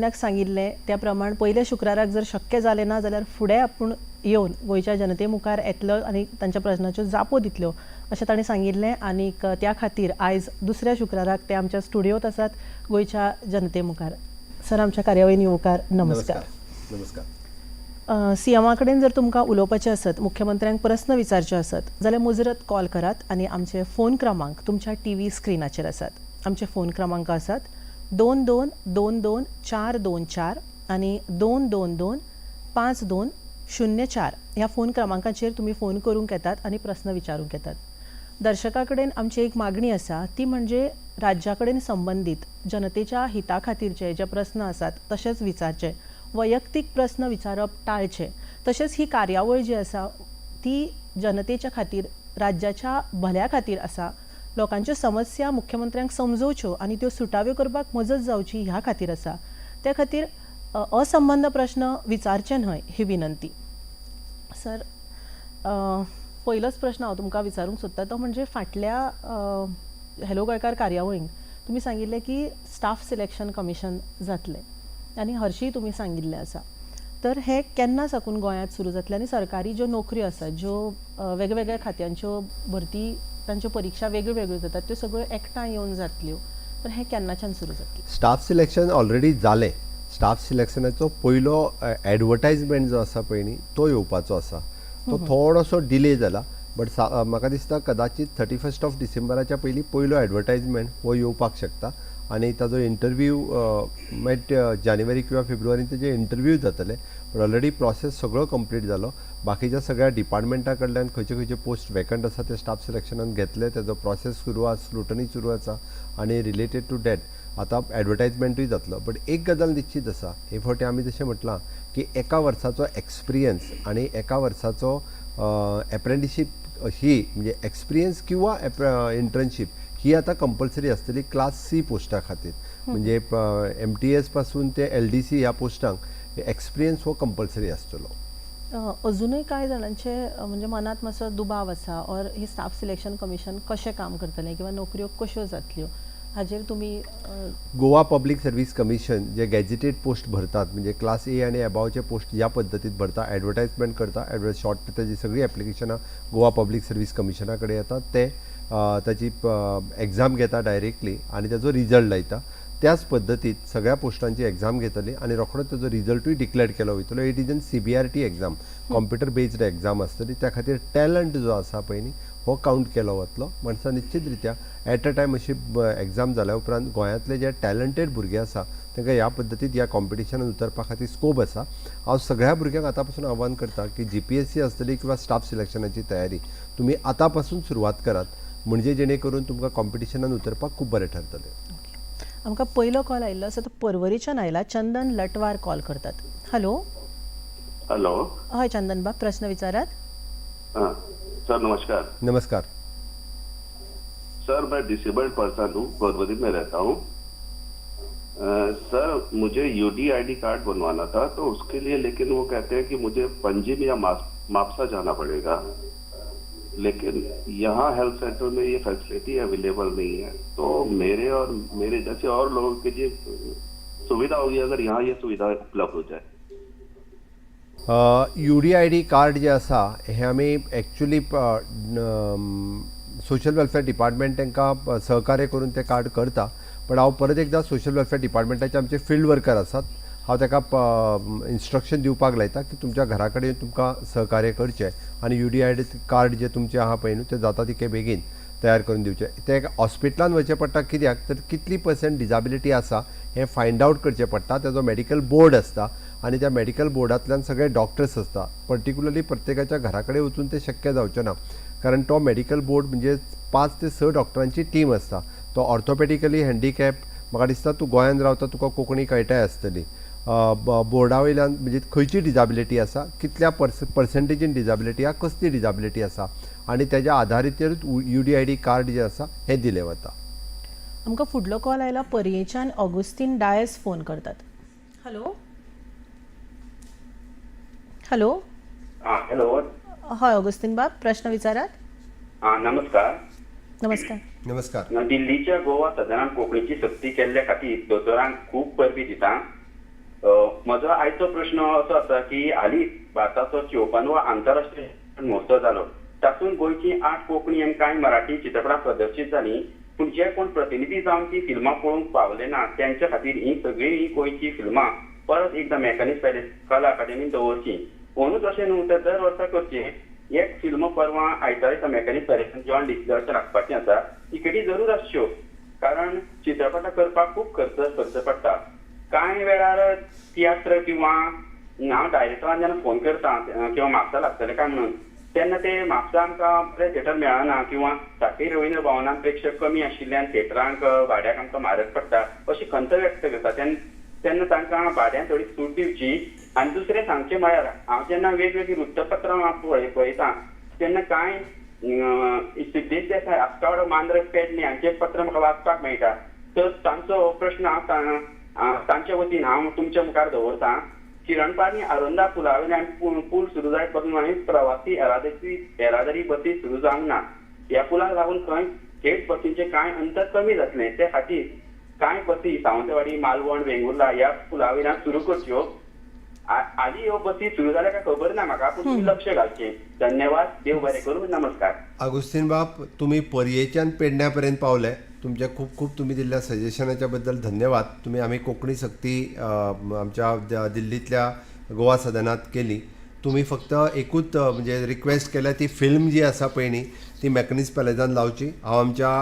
सांगिल्लें त्या प्रमाण पयल्या शुक्राराक जर शक्य जालें ना जाल्यार फुडें आपूण येवन गोंयच्या जनते मुखार येतलो आनी तांच्या प्रश्नाच्यो जापो दितल्यो अशें तांणी सांगिल्लें. आनीक त्या खातीर आयज दुसऱ्या शुक्राराक ते आमच्या स्टुडियोत आसात गोंयच्या जनते मुखार. सर, आमच्या कार्यावळीन येवकार, नमस्कार. नमस्कार. सीएमा कडेन जर तुमकां उलोवपाचें आसत, मुख्यमंत्र्यांक प्रस्न विचारचे आसत जाल्यार मुजरत कॉल करात आनी आमचे फोन क्रमांक तुमच्या टी व्ही स्क्रिनाचेर आसात. आमचे फोन क्रमांक आसात 2222424 आनी 2225204. ह्या फोन क्रमांकाचेर तुमी फोन करूंक येतात आनी प्रस्न विचारूंक येतात. दर्शका कडेन आमची एक मागणी आसा, ती म्हणजे राज्या कडेन संबंदीत जनतेच्या हिता खातीरचे जे प्रस्न आसात तशेंच विचारचे, वैयक्तीक प्रस्न विचारप टाळचे. तशेंच ही कार्यावळ जी आसा ती जनतेच्या खातीर, राज्याच्या भल्या खातीर आसा. लोकांच्यो समस्या मुख्यमंत्र्यांक समजोवच्यो आनी त्यो सुटाव्यो करपाक मजत जावची ह्या खातीर आसा. त्या खातीर असंबंद प्रश्न विचारचे न्हय ही विनंती. सर, पयलोच प्रश्न हांव तुमकां विचारूंक सोदता तो म्हणजे फाटल्या हॅलो गोंयकार कार्यावळींत तुमी सांगिल्लें की स्टाफ सिलेक्शन कमिशन जातलें आनी हरशीं तुमी सांगिल्लें आसा, तर हें केन्ना साकून गोंयांत सुरू जातलें आनी सरकारी ज्यो नोकऱ्यो आसात, ज्यो वेगवेगळ्या खात्यांच्यो भरती, तांच्यो परिक्षा वेगळ्यो वेगळ्यो जातात, त्यो सगळ्यो एकठांय येवन जातल्यो, तर हें केन्नाच्यान सुरू जातलें? स्टाफ सिलेक्शन ऑलरेडी जालें. स्टाफ सिलेक्शनाचो पयलो एडवर्टायजमेंट जो आसा पळय न्ही, तो येवपाचो आसा. तो थोडोसो डिले जाला, बट म्हाका दिसता कदाचित 31 ऑफ डिसेंबराच्या पयलीं पयलो एडवर्टायजमेंट हो येवपाक शकता आनी ताजो इंटरव्यू मागीर जानेवारी किंवा फेब्रुवारीन तेजे इंटरव्यू जातले. बट ऑलरेडी प्रोसेस सगळो कंप्लीट जालो. बाकीच्या सगळ्या डिपार्टमेंटा कडल्यान खंयचे खंयचे पोस्ट वेकंट आसा ते स्टाफ सिलेक्शनान घेतले. तेजो प्रोसेस सुरू आसा, स्क्रुटनी सुरू आसा आनी रिलेटेड टू that आतां एडवर्टायजमेंटूय जातलो. बट एक गजाल निश्चीत आसा, हे फावटी आमी जशें म्हटलां की एका वर्साचो एक्सपिरियन्स आनी एका वर्साचो एप्रेंटिशीप ही, म्हणजे एक्सपिरियन्स किंवा इंटर्नशीप ही आतां कंपल्सरी आसतली क्लास सी पोस्टा खातीर. म्हणजे एमटीएस पासून ते एलडीसी ह्या पोस्टांक एक्सपिरियन्स हो कंपल्सरी आसतलो. अजुनूय कांय जाणांचे म्हणजे मनांत मातसो दुबाव आसा or he staff selection commission कशें काम करतलें किंवा नोकऱ्यो कश्यो जातल्यो, हाजेर तुमी गोवा पब्लीक सर्वीस कमिशन जे गॅजिटेड पोस्ट भरतात, म्हणजे क्लास ए आनी एबावचे पोस्ट ज्या पद्दतीत भरता, एडवर्टायजमेंट करता, एडवर्ट शॉर्ट ताजी सगळी एप्लिकेशनां गोवा पब्लीक सर्वीस कमिशना कडेन येतात. ते ताची एग्जाम घेता डायरेक्टली आनी ताजो रिजल्ट लायता. त्याच पद्दतीत सगळ्या पोस्टांची एग्जाम घेतली आनी रोखडोच ताजो रिजल्टूय डिक्लेअर केलो वयतलो. It is an CBRT exam, computer based exam आसतली. त्या खातीर टॅलंट जो आसा पळय न्ही, हो कावंट केलो वतलो. म्हणसा निश्चित रित्या एट अ टायम अशी एग्जाम जाल्या उपरांत गोंयांतले जे टॅलंटेड भुरगे आसा तांकां ह्या पद्दतीत ह्या कॉम्पिटिशनान उतरपा खातीर स्कोप आसा. हांव सगळ्या भुरग्यांक आतां पासून आव्हान करता की जीपीएससी आसतली किंवा स्टाफ सिलेक्शनाची तयारी तुमी आतां पासून सुरवात करात, म्हणजे जेणे करून तुमकां कॉम्पिटिशनान उतरपाक खूब बरें ठरतलें. आमकां पयलो कॉल आयिल्लो आसा, तो पर्वरीच्यान आयला. चंदन लटवार कॉल करतात. हॅलो. हॅलो. हय चंदन बाब, प्रश्न विचारात. हाँ सर, नमस्कार. नमस्कार. सर, मैं डिसेबल्ड पर्सन हूँ, पर्वरी में रहता हूँ. सर, मुझे यूडीआईडी कार्ड बनवाना था, तो उसके लिए लेकिन वो कहते हैं कि मुझे पंजिम या मापसा जाना पड़ेगा, लेकिन यहाँ हेल्थ सेंटर में ये फैसिलिटी अवेलेबल नहीं है. तो मेरे और मेरे जैसे और लोगों के लिए सुविधा होगी अगर यहाँ ये सुविधा उपलब्ध हो जाए. यूडीआयडी कार्ड जे आसा हें आमी एक्चुली सोशल वेलफेअर डिपार्टमेंट तांकां सहकार्य करून तें कार्ड करता. पण हांव परत एकदां सोशल वेलफेअर डिपार्टमेंटाचे आमचे फिल्ड वर्कर आसात, हांव ताका इन्स्ट्रक्शन दिवपाक लायता की तुमच्या घरा कडेन तुमकां सहकार्य करचें आनी यूडीआयडी कार्ड जे तुमचें आहा पळय न्हू, तें जाता तितके बेगीन तयार करून दिवचें. तें हॉस्पिटलान वचचें पडटा, कित्याक तर कितली पर्संट डिजाबिलिटी आसा हें फायंड आवट करचें पडटा. तेजो मेडिकल बोर्ड आसता आनी त्या मेडिकल बोर्डांतल्यान सगळे डॉक्टर्स आसता. पर्टिक्युलरली प्रत्येकाच्या घरा कडेन वचून तें शक्य जावचें ना, कारण तो मेडिकल बोर्ड म्हणजे 5 ते 6 डॉक्टरांची टीम आसता. तो ऑर्थोपेडिकली हँडिकॅप, म्हाका दिसता तूं गोंयान रावता, तुका कोंकणी कळटाय आसतली. बोर्डा वयल्यान म्हणजे खंयची डिजाबिलिटी आसा, कितल्या पर्संटेजीन डिजाबिलिटी आसा, कसली डिजाबिलिटी आसा आनी तेज्या आधारीचेरूच यूडीआयडी कार्ड जें आसा हें दिलें वता. आमकां फुडलो कॉल आयला, पर्येच्यान ऑगुस्तीन डायस फोन करतात. Hello, hello. हाँ, हॅलो. हय ऑगुस्तीन बाब, प्रश्न विचारात. हा, नमस्कार. नमस्कार. नमस्कार. दिल्लीच्या गोवा सदनान कोंकणीची सक्ती केल्ल्या खातीर दोतोरांक खूब परबीं दिता. म्हजो आयचो प्रश्न असो आसा की हालींच भारताचो 54वो आंतरराष्ट्रीय महोत्सव जालो, तातूंत गोंयची 8 कोंकणी आनी कांय मराठी चित्रपटां प्रदर्शीत जालीं, पूण जे कोण प्रतिनिधी जावन ती फिल्मां पळोवंक पावले ना त्यांच्या खातीर ही सगळीं ही गोंयची फिल्मां परत एकदां मेकॅनिक्स पॅलेस कला अकादमीन दवरची. कोणूच अशें न्हू तर दर वर्सा करचें. एक फिल्म परवां आयतारा दिसा मेकॅनिक्स पॅलेसान जॉन डिसिजाचें लागपाचें आसा. तिकेटी जरूर आसच्यो, कारण चित्रपटां करपाक खूब खर्च करचो पडटा. कांय वेळार तियात्र किंवा हांव डायरेक्टरान जेन्ना फोन करता किंवा म्हापसा लागतले काय म्हणून, तेन्ना ते म्हापसा आमकां बरें थिएटर मेळना किंवा साखळी रवींद्र भवनान प्रेक्षक कमी आशिल्ल्यान थिएटरांक भाड्याक आमकां म्हारग पडटा अशी खंत व्यक्त करता. तेन्ना तांकां भाड्यान थोडी सूट दिवची. आनी दुसरें सांगचें म्हळ्यार हांव जेन्ना वेगवेगळीं वृत्तपत्रां पळयता तेन्ना कांय सिद्देश देसाय, आस्कावडो, मांद्रे, पेडणे हांचें पत्र म्हाका वाचपाक मेळटा. तर तांचो हो प्रश्न हांव तांच्या वतीन हांव तुमच्या मुखार दवरता. किरणपाणी आरोंदा पुला वयल्यान पूल सुरू जायत पासून प्रवासी येरादारी बसी सुरू जावंक ना. ह्या पुलाक लागून खंय थेट बसींचें कांय अंतर कमी जातलें. ते खातीर कांय बसी सावंतवाडी, मालवण, वेंगुर्ला ह्या पुला वयल्यान सुरू करच्यो. हालीं ह्यो बसी सुरू जाल्या काय खबर ना म्हाका, पूण तुमी लक्ष घालचें. धन्यवाद, देव बरें करूं, नमस्कार. आगुस्तीन बाब, तुमी पर्येच्यान पेडण्या पर्यंत पावले. तुमचे खूब खूब तुमी दिल्ल्या सजेशनाच्या बद्दल धन्यवाद. तुमी आमी कोंकणी सक्ती आमच्या दिल्लींतल्या गोवा सदनात केली. तुमी फक्त एकूच म्हणजे रिक्वेस्ट केल्या, ती फिल्म जी आसा पळय न्ही ती मॅकनीज पॅलेजान लावची. हांव आमच्या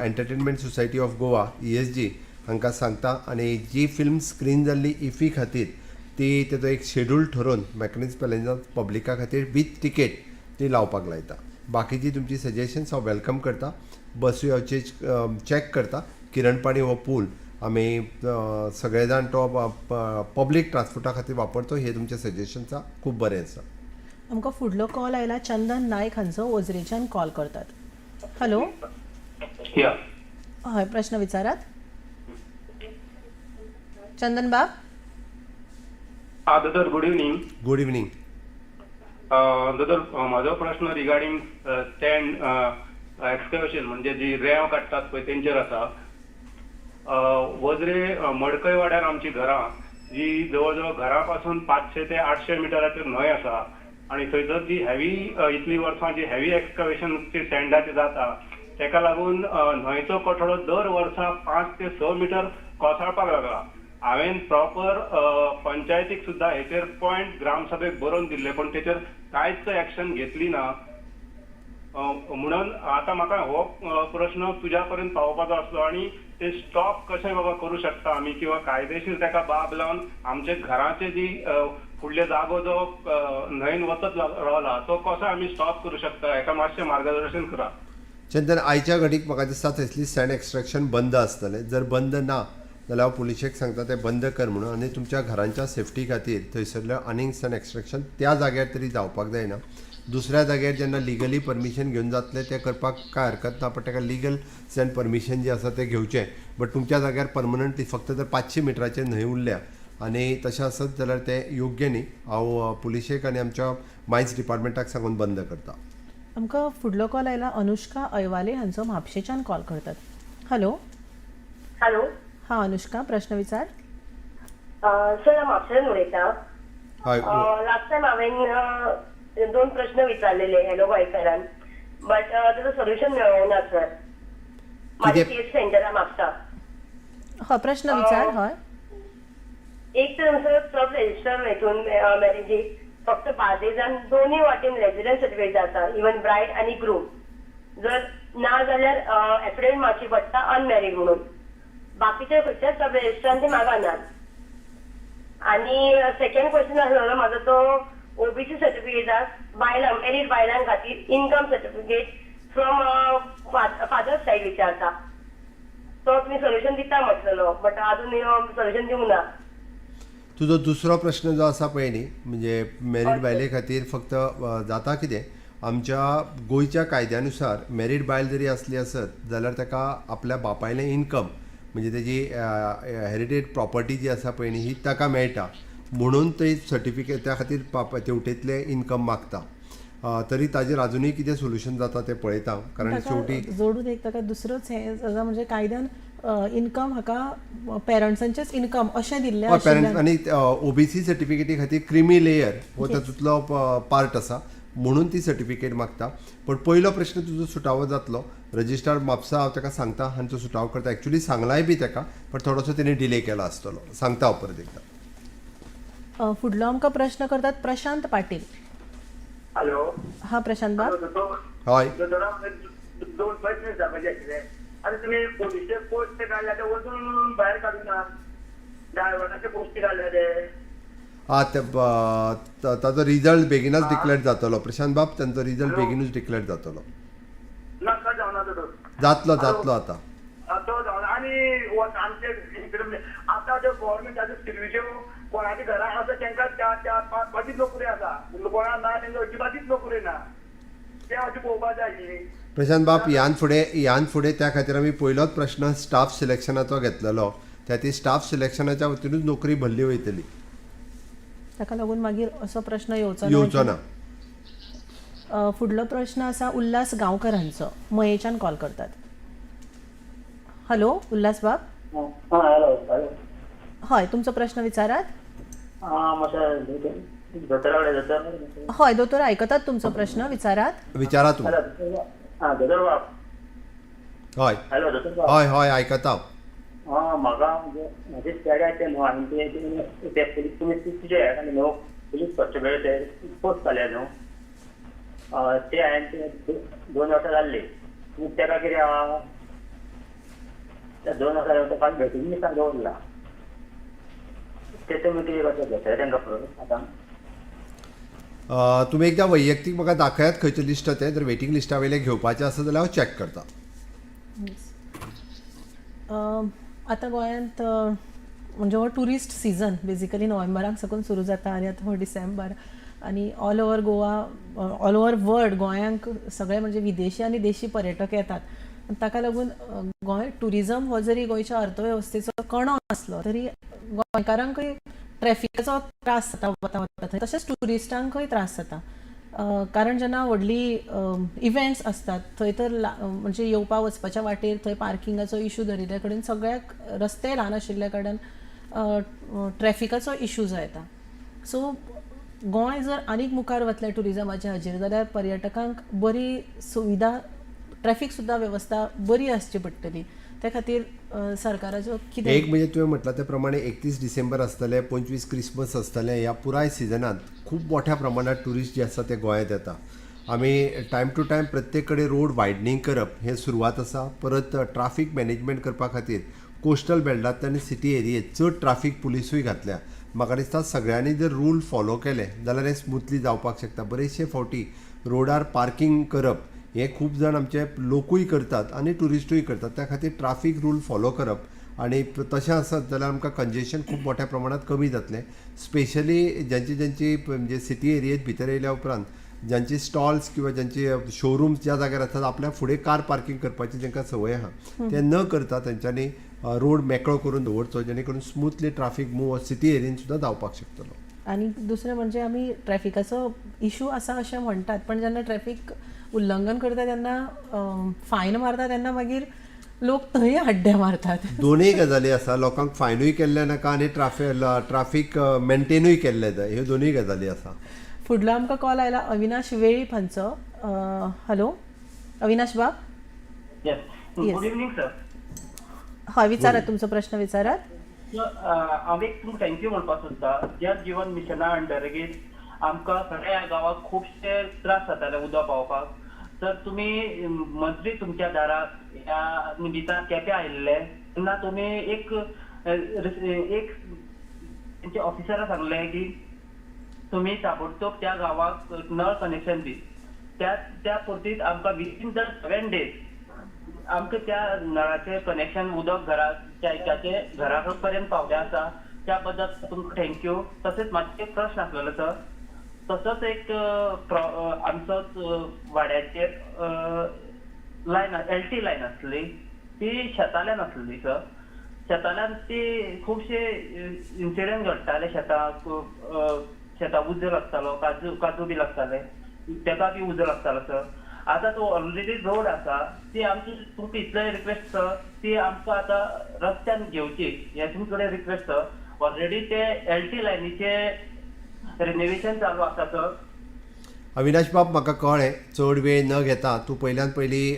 entertainment society of Goa ESG हांकां सांगता आनी जी फिल्म स्क्रीन जाल्ली इफी खातीर ती तेजो एक शेड्यूल ठरोवन मॅकनीज पॅलेजान पब्लिका खातीर वीथ तिकेट ती लावपाक लायता. बाकीची तुमची सजेशन्स हांव welcome करता. बसूय हांव चॅक करता. किरणपाणी हो पूल आमी सगळे जाण तो पब्लीक ट्रान्सपोर्टा खातीर वापरतो, हे तुमचे सजेशन्सा खूब बरें आसा. आमकां फुडलो कॉल आयला चंदन नायक हांचो, ओजरेच्यान कॉल करतात. हॅलो. हय, प्रश्न विचारात चंदन बाब. हा दोतोर, गुड इवनींग. Good evening. दोतोर, म्हजो प्रश्न रिगार्डींग सँड एक्सकवेशन, म्हणजे जी रेंव काडटात पळय तेंचेर आसा. वजरे मडकय वाड्यार आमची घरां जी जवळ जवळ घरा पासून 500 ते 800 मिटराचेर न्हंय आसा आनी थंयसर जी हेवी इतली वर्सां जी हेवी एक्सकवेशन सँडाची जाता तेका लागून न्हंयचो कठडो दर वर्सा 5 ते 6 मिटर कोसळपाक लागला. हांवें प्रॉपर पंचायतीक सुद्दां हेचेर पॉयंट ग्रामसभेक बरोवन दिल्ले, पूण तेचेर कांयच एक्शन घेतली ना. म्हणून आतां म्हाका हो प्रश्न तुज्या पर्यंत पावोवपाचो आसलो आनी ते स्टॉप कशें बाबा करूं शकता आमी किंवा कायदेशीर ताका बाब लावन आमचे घराचे जी फुडले जागो जो न्हंयेन वचत रावला तो कसो आमी स्टॉप करूं शकता, हेका मातशें मार्गदर्शन करा. चंदन, आयच्या घडीक म्हाका दिसता थंयसली सँड एक्स्ट्रॅक्शन बंद आसतलें. जर बंद ना जाल्यार हांव पुलिशेक सांगता तें बंद कर म्हणून, आनी तुमच्या घरांच्या सेफ्टी खातीर थंयसरलें आनीक सँड एक्स्ट्रॅक्शन त्या जाग्यार तरी जावपाक जायना. दुसऱ्या जाग्यार जेन्ना लिगली परमिशन घेवन जातलें तें करपाक कांय हरकत ना, पण ताका लिगल सँड परमिशन जें आसा तें घेवचें. बट तुमच्या जाग्यार परमनंटली फक्त जर 500 मिटराचेर न्हंय उरल्या आनी तशें आसत जाल्यार तें योग्य न्ही. हांव पुलिशेक आनी आमच्या मायन्स डिपार्टमेंटाक सांगून बंद करता. आमकां फुडलो कॉल आयला अनुष्का ऐवाले हांचो, म्हापशेच्यान कॉल करतात. हॅलो. हॅलो. हां अनुष्का, प्रश्न विचार. सर, हांव म्हापश्यान उलयतां. हय. लास्ट टायम हांवें 2 प्रश्न विचारलेले हॅलो गोंयकारान, बट तेजो सोल्युशन मेळोंक ना सर. म्हाजे केस सेंटरा म्हापसा. हय, प्रश्न विचार. हय. एक तर सर, सब रजिस्टर हितून मॅरेजीक फक्त बार्देजान दोनूय वाटेन रेजिडन्स सर्टिफिकेट जाता, इवन ब्रायड आनी ग्रूम. जर ना जाल्यार एफिडेवीट मारची पडटा अनमॅरीड म्हणून. बाकीचे खंयच्याच सब रजिस्टरान ते मागनात. आनी सेकंड क्वेश्चन आसलेलो म्हाजो तो ओबीसी सर्टिफिकेटाक बायलां, मॅरीड बायलां खातीर income certificate from father side विचारता, तो तुमी सोल्युशन दिता म्हटलेलो, बट अजून सोल्युशन दिवंक ना. तुजो दुसरो प्रश्न जो आसा पळय न्ही, म्हणजे मॅरीड बायले खातीर फक्त जाता कितें, आमच्या गोंयच्या कायद्यानुसार मॅरीड बायल जरी आसली आसत जाल्यार ताका आपल्या बापायलें इनकम, म्हणजे तेजी हेरिटेड प्रॉपर्टी जी आसा पळय न्ही, ही ताका मेळटा म्हणून ते सर्टिफिकेट त्या खातीर बापाय तेवटेंतलें इनकम मागता. तरी ताजेर अजुनूय कितें सोल्युशन जाता तें पळयता, कारण ताका शेवटी जोडून एक ताका दुसरोच हें आसा, म्हणजे कायद्यान इनकम हाका पेरंट्सांचेच इनकम अशें दिल्लें. हय, पेरंट्स आनी ओबीसी सर्टिफिकेटी खातीर क्रिमी लेयर हो तातूंतलो पार्ट आसा म्हणून ती सर्टिफिकेट मागता. पण पयलो प्रश्न तुजो सुटावो जातलो. रजिस्ट्रार म्हापसा, हांव ताका सांगता आनी तो सुटावो करता. एक्चुली सांगलाय बी ताका, पण थोडोसो तेणी डिले केला आसतलो. सांगता हांव परत एकदां. फुडलो आमकां प्रश्न करतात प्रशांत पाटील. हॅलो. हा, प्रशांत बाब. हय. दोतोरा, दोन प्रश्न विचारपाचे आशिल्ले. आतां तुमी पोलिसचे पोस्ट काडल्या ते अजून भायर काडूंक ना, ड्रायव्हराचे पोस्ट काडल्या ते. हा, ते ताजो रिजल्ट बेगीनच डिक्लेअर जातलो, प्रशांत बाब. तांचो रिजल्ट बेगीनूच डिक्लेअर जातलो. ना, कट जावना तो. जातलो, जातलो आतां. तो जावना. आनी आमचे इकडे म्हणजे आतां त्यो गव्हर्मेंटाच्यो सर्विस्यो कोणाच्या घरा आसा तांकां चार चार पांच पांचीच नोकरी आसा, कोणा ना तांकां अजिबातीच नोकरी ना. तें मातशें पळोवपाक जाय आशिल्ली. प्रशांत बाब, ह्यान फुडें त्या खातीर आमी पयलोच प्रश्न स्टाफ सिलेक्शनाचो घेतलेलो. त्या खातीर स्टाफ सिलेक्शनाच्या वतीनूच नोकरी भरली वयतली. ताका लागून मागीर असो प्रश्न येवचो ना. येवचो ना. फुडलो प्रश्न आसा उल्हास गांवकर हांचो, मयेच्यान कॉल करतात. हॅलो उल्हास बाब. हां, हॅलो हॅलो. हय, तुमचो प्रश्न विचारात. हां, मातशें दोतोरा कडेन, दोतोर. हय, दोतोर आयकतात, तुमचो प्रश्न विचारात. विचारा तुमी. हॅलो, हां दोतोर बाब. हय. हॅलो दोतोर बाब. हय हय आयकता हांव. हां, म्हाका म्हणजे म्हजे चेड्याचे न्हू आनी ते ते पुलीस तुमी तुजे हे काडले न्हू, पुलीस कॉन्स्टेबल ते पोस्ट काडले न्हू, ते हांवें ते 2 वर्सां जाल्ली. पूण तेका कितें आहा, त्या 2 वर्सां ताका वेटींग लिस्टान दवरला. ते तुमी कितें करता, घेतले तांकां पळोवन आतां? तुमी एकदां वैयक्तीक म्हाका दाखयात खंयचें लिस्ट तें. जर वेटींग लिस्टा वयलें घेवपाचें आसा जाल्यार हांव चॅक करता. आतां गोंयांत म्हणजे हो ट्युरिस्ट सिजन बेजिकली नोव्हेंबराक साकून सुरू जाता आनी आतां हो डिसेंबर आनी all over Goa, all over world गोंयांक सगळे म्हणजे विदेशी आनी देशी पर्यटक येतात. आनी ताका लागून गोंय ट्युरिजम हो जरी गोंयच्या अर्थवेवस्थेचो कणो आसलो तरी गोंयकारांकूय ट्रॅफिकाचो त्रास जाता वता वता थंय, तशेंच ट्युरिस्टांकूय त्रास जाता, कारण जेन्ना व्हडली इव्हेंट्स आसतात थंय तर म्हणजे येवपा वचपाच्या वाटेर थंय पार्किंगाचो इशू धरिल्ल्या कडेन, सगळ्याक रस्ते ल्हान आशिल्ल्या कारणान ट्रॅफिकाचो इशू जो येता. सो गोंय जर आनीक मुखार वतलें ट्युरिजमाच्या हाजेर जाल्यार पर्यटकांक बरी सुविधा, ट्रॅफीक सुद्दां वेवस्था बरी आसची पडटली. त्या खातीर सरकाराचो कितें एक म्हणजे तुवें म्हटलां ते प्रमाणे 31 डिसेंबर आसतले, 25 क्रिसमस आसतलें. ह्या पुराय सिजनांत खूब मोठ्या प्रमाणात ट्युरिस्ट जे आसा ते गोंयांत येता. आमी टायम टू टायम प्रत्येक कडेन रोड वायडनींग करप हें सुरवात आसा. परत ट्राफीक मॅनेजमेंट करपा खातीर कोस्टल बेल्टांतल्यान आनी सिटी एरियेत चड ट्राफीक पुलिसूय घातल्या. म्हाका दिसता सगळ्यांनी जर रूल फॉलो केले जाल्यार हें स्मुथली जावपाक शकता. बरेचशे फावटी रोडार पार्कींग करप हें खूब जाण आमचे लोकूय करतात आनी ट्युरिस्टूय करतात. त्या खातीर ट्राफीक रूल फॉलो करप आनी तशें आसत जाल्यार आमकां कंजेशन खूब मोठ्या प्रमाणात कमी जातलें. स्पेशली ज्यांची ज्यांची म्हणजे सिटी एरियेत भितर येयल्या उपरांत ज्यांची स्टॉल्स किंवा ज्यांची शोरूम्स ज्या जाग्यार आसात, आपल्या फुडें कार पार्कींग करपाची तांकां संवय आहा, ते न करता तेंच्यांनी रोड मेकळो करून दवरचो, जेणे करून स्मुथली ट्राफीक मूव सिटी एरियेन सुद्दां जावपाक शकतलो. आनी दुसरें म्हणजे आमी ट्रॅफिकाचो इशू आसा अशें म्हणटात, पण जेन्ना ट्रॅफीक उल्लंघन करता तेन्ना फायन मारता तेन्ना मागीर लोक थंय हड्डे मारतात. दोनूय गजाली आसा. लोकांक फायनूय केल्लें नाका आनी ट्राफीक मेंटेनूय केल्लें जाय. ह्यो दोनूय गजाली आसा. फुडलो आमकां कॉल आयला अविनाश वेळीप हांचो. हॅलो अविनाश बाब. Yes. Good evening sir. हय, विचारात, तुमचो प्रश्न विचारात. हांव एक तुमकां thank you म्हणपाक सोदता. जल जिवन मिशना अंडरगेट आमकां सगळ्या गांवाक खुबशे त्रास जाताले उदक पावपाक. तर तुमी मंत्री तुमच्या दाराक ह्या निमित्तान केप्यां आयिल्ले तेन्ना तुमी एक एक तेंच्या ऑफिसरा सांगलें की तुमी ताबडतोब त्या गांवाक नळ कनेक्शन दी. त्या त्या पुर्तीच आमकां विथीन the 7 days आमकां त्या नळाचें कनेक्शन, उदक घरा त्या घरा पर्यंत पावलें आसा. त्या बद्दल तुमकां thank you. तशेंच म्हाजे एक प्रश्न आसलेलो सर. तसोच एक आमचोच वाड्याचेर लायन, एलटी लायन आसली, ती शेताल्यान आसली सर. शेताल्यान ती खुबशे इन्सिडंट घडटाले. शेताक, शेताक उजो लागतालो, काजू काजू बी लागताले, तेका बी उजो लागतालो सर. आतां तो ऑलरेडी रोड आसा, ती आमची तुमकां इतले रिक्वेस्ट सर, ती आमकां आतां रस्त्यान घेवची हे तुमचे कडेन रिक्वेस्ट सर. ऑलरेडी ते एल टी लायनीचे रिनोवेशन चालू आसा सर. अविनाश बाब, म्हाका कळ्ळें. चड वेळ न घेता तूं पयल्यान पयलीं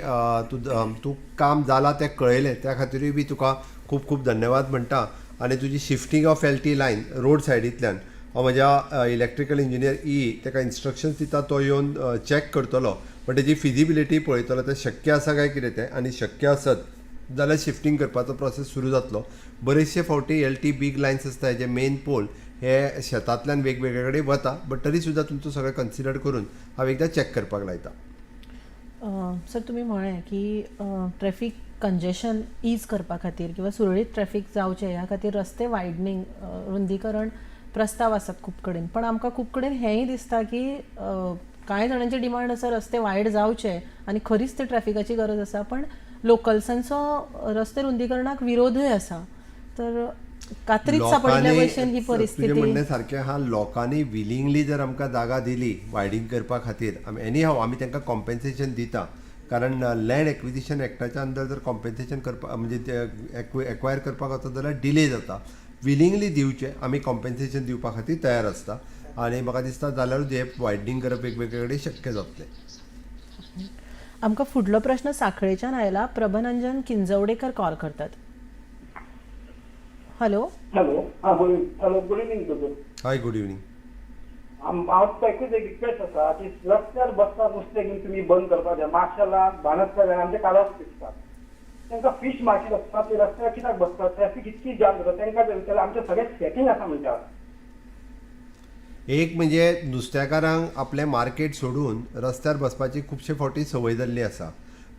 तूं तूं काम जालां तें कळयलें, त्या खातीरूय बी तुका खूब खूब धन्यवाद म्हणटा. आनी तुजी shifting of LT line road सायडींतल्यान हांव म्हज्या इलेक्ट्रिकल इंजिनियर ई ताका इन्स्ट्रक्शन्स दिता. तो येवन चॅक करतलो, पण तेजी फिजिबिलिटी पळयतलो, तें शक्य आसा काय कितें तें. आनी शक्य आसत जाल्यार शिफ्टींग करपाचो प्रोसेस सुरू जातलो. बरेचशे फावटी एल टी बीग लायन्स आसता, जे मेन पोल हे शेतांतल्यान वेगवेगळे कडेन वता. बट तरी सुद्दां तुमचो सगळें कन्सिडर करून हांव एकदां चॅक करपाक लायता. सर, तुमी म्हळें की ट्रॅफिक कंजेशन is करपा खातीर किंवा सुरळीत ट्रॅफिक जावचें ह्या खातीर रस्ते वायडनींग, रुंदीकरण प्रस्ताव आसात खूब कडेन. पण आमकां खूब कडेन हेंय दिसता की कांय जाणांची डिमांड आसा रस्ते वायड जावचे आनी खरीच ते ट्रॅफिकाची गरज आसा, पण लोकल्सांचो रस्ते रुंदीकरणाक विरोधय आसा. तर कात्रीत सापडिल्ल्या भशेन ही तुजें परिस्थिती. म्हणणें सारकें आहा. लोकांनी विलिंगली जर आमकां जागा दिली वायडींग करपा खातीर, आमी एनी हाव आमी तांकां कॉम्पेन्सेशन दिता, कारण लँड एक्विजिशन एक्टाच्या अंदर जर कॉम्पेन्सेशन करपा म्हणजे एक्वायर करपाक वचत जाल्यार डिले जाता. विलिंगली दिवचे, आमी कॉम्पेन्सेशन दिवपा खातीर तयार आसता. आनी म्हाका दिसता जाल्यारूच हें वायडनींग करप वेगवेगळे कडेन शक्य जातलें. आमकां फुडलो प्रश्न साखळेच्यान आयला. प्रभनंजन किंजवडेकर कॉल करतात. हॅलो. हॅलो, हां, good, hello, good evening दोतोर. हाय, गुड इवनींग. हांव तुका एकूच एक रिक्वेस्ट आसा की रस्त्यार बसतात नुस्तें घेवन तुमी बंद करपाक जाय. मार्शेलाक, बाणस्तारी आमच्या कालावत दिसतात, तांकां फीश मार्केट आसता, ते रस्त्यार कित्याक बसतात? ट्रॅफिक इतकी जाम जाता. तांकां जर विचारल्यार आमचें सगळें सेटींग आसा म्हणटात. एक म्हणजे नुस्तेकारांक आपलें मार्केट सोडून रस्त्यार बसपाची खुबशे फावटी संवय जाल्ली आसा.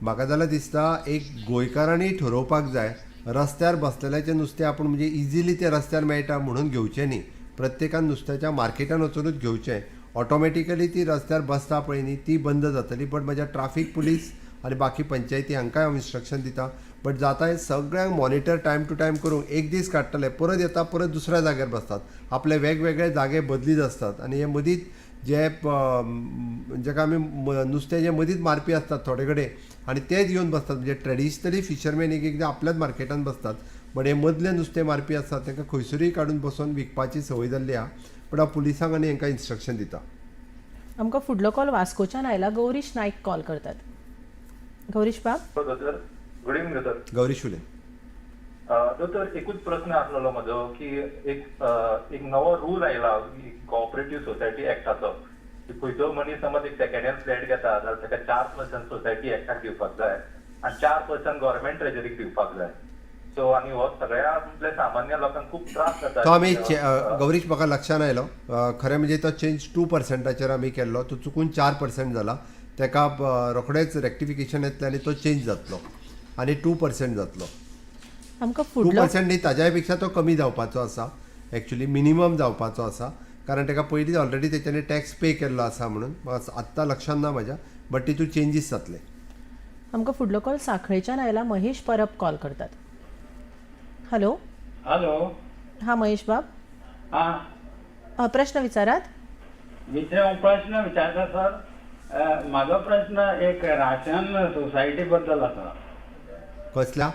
म्हाका जाल्यार दिसता एक गोंयकारांनी ठरोवपाक जाय, रस्त्यार बसलेल्याचें नुस्तें आपूण म्हणजे इजिली तें रस्त्यार मेळटा म्हणून घेवचें न्ही. प्रत्येकान नुस्त्याच्या मार्केटान वचुनूच घेवचें. ऑटोमॅटिकली ती रस्त्यार बसता पळय न्ही, ती बंद जातली. बट म्हज्या ट्राफीक पुलीस आनी बाकी पंचायती हांकांय हांव इन्स्ट्रक्शन दिता. बट जाता हें सगळ्यांक मॉनिटर टायम टू टायम करूंक एक दीस काडटले, परत येता, परत दुसऱ्या जाग्यार बसतात. आपले वेगवेगळे जागे बदलीत आसतात. आनी हे मदींच जे जाका आमी नुस्तें जे मदींच मारपी आसतात थोडे कडेन आनी तेच येवन बसतात. म्हणजे ट्रेडिशनली फिशरमॅन एक एकदां आपल्याच मार्केटान बसतात, बट हे मदले नुस्तें मारपी आसतात, तांकां खंयसरूय काडून बसोवन विकपाची संवय जाल्ली आहा. बट हांव पुलिसांक आनी हांकां इन्स्ट्रक्शन दिता. आमकां फुडलो कॉल वास्कोच्यान आयला. गौरीश नायक कॉल करतात. गौरीश बाब. दोतोर, गुड इवनींग दोतोर. गौरीश उलय. दोतोर, एकूच प्रस्न आसलेलो म्हजो की एक नवो रूल आयला कॉपरेटीव सोसायटी एक्टाचो की खंयचो मनीस समज एक सेकंड हँड फ्लॅट घेता जाल्यार ताका 4% सोसायटी एक्टाक दिवपाक जाय आनी 4% गव्हर्मेंट ट्रेजरीक दिवपाक जाय. सो आनी हो सगळ्या आपल्या सामान्य लोकांक खूब त्रास जाता. तो आमी गौरीश, म्हाका लक्षान आयलो. खरें म्हणजे तो चेंज 2%चेर आमी केल्लो, तो चुकून 4% जाला. ताका रोखडेच रेक्टिफिकेशन येतलें आनी तो चेंज जातलो आनी 2% जातलो. आमकां टू फुडलो पर्संट न्ही, ताज्याय पेक्षा तो कमी जावपाचो आसा. एक्चुली मिनिमम जावपाचो आसा, कारण ताका पयलींच ऑलरेडी तेच्यांनी टॅक्स पे केल्लो आसा म्हणून. म्हाका आत्तां लक्षान ना म्हाज्या, बट तितून चेंजीस जातले. आमकां फुडलो कॉल साखळेच्यान आयला. महेश परब कॉल करतात. हॅलो. हॅलो. हां, महेश बाब. हा. प्रश्न विचारात. विचार प्रश्न विचारता सर. म्हाजो प्रश्न एक राशन सोसायटी बद्दल आसा. कसल्या?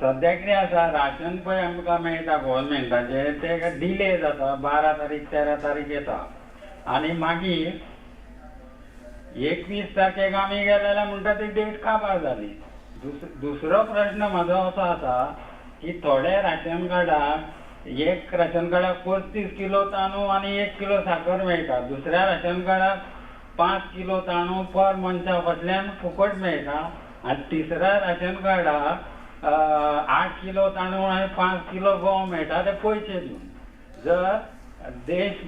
सद्या कितें आसा, राशन पळय आमकां मेळटा गोवोरमेंटाचे, ते डिले जाता. 12 तारीख, 13 तारीख येता आनी मागीर 21 तारखेक आमी गेले जाल्यार म्हणटा ती डेट काबार जाली. दुसरो प्रश्न म्हाजो असो आसा की थोडे राशन कार्डाक, एक राशन कार्डाक 35 किलो तांदूळ आनी 1 किलो साकर मेळटा, दुसऱ्या राशन कार्डाक 5 किलो तांदूळ पर मनशा फाटल्यान फुकट मेळटा आनी तिसऱ्या राशन कार्डाक 8 किलो तांदूळ आनी 5 किलो गंव मेळटा, ते पयशे दिवन. जर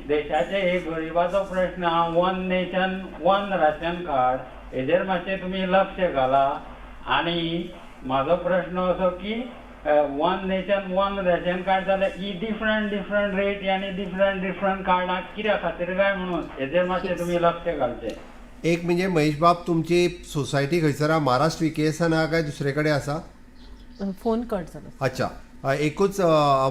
देशाचे एक गरिबाचो प्रश्न आहा, one nation one ration card हेजेर मातशें तुमी लक्ष घाला. आनी म्हाजो प्रश्न असो की one nation one ration card जाल्यार ही डिफरंट डिफरंट रेट आनी डिफरंट डिफरंट कार्डां कित्या खातीर काय म्हणून हेजेर मातशें तुमी लक्ष घालचें. एक म्हणजे महेश बाब, तुमची सोसायटी खंयसर आहा? महाराष्ट्र विकेएसान आहा काय दुसरे कडेन आसा? फोन कट जालो. अच्छा. एकूच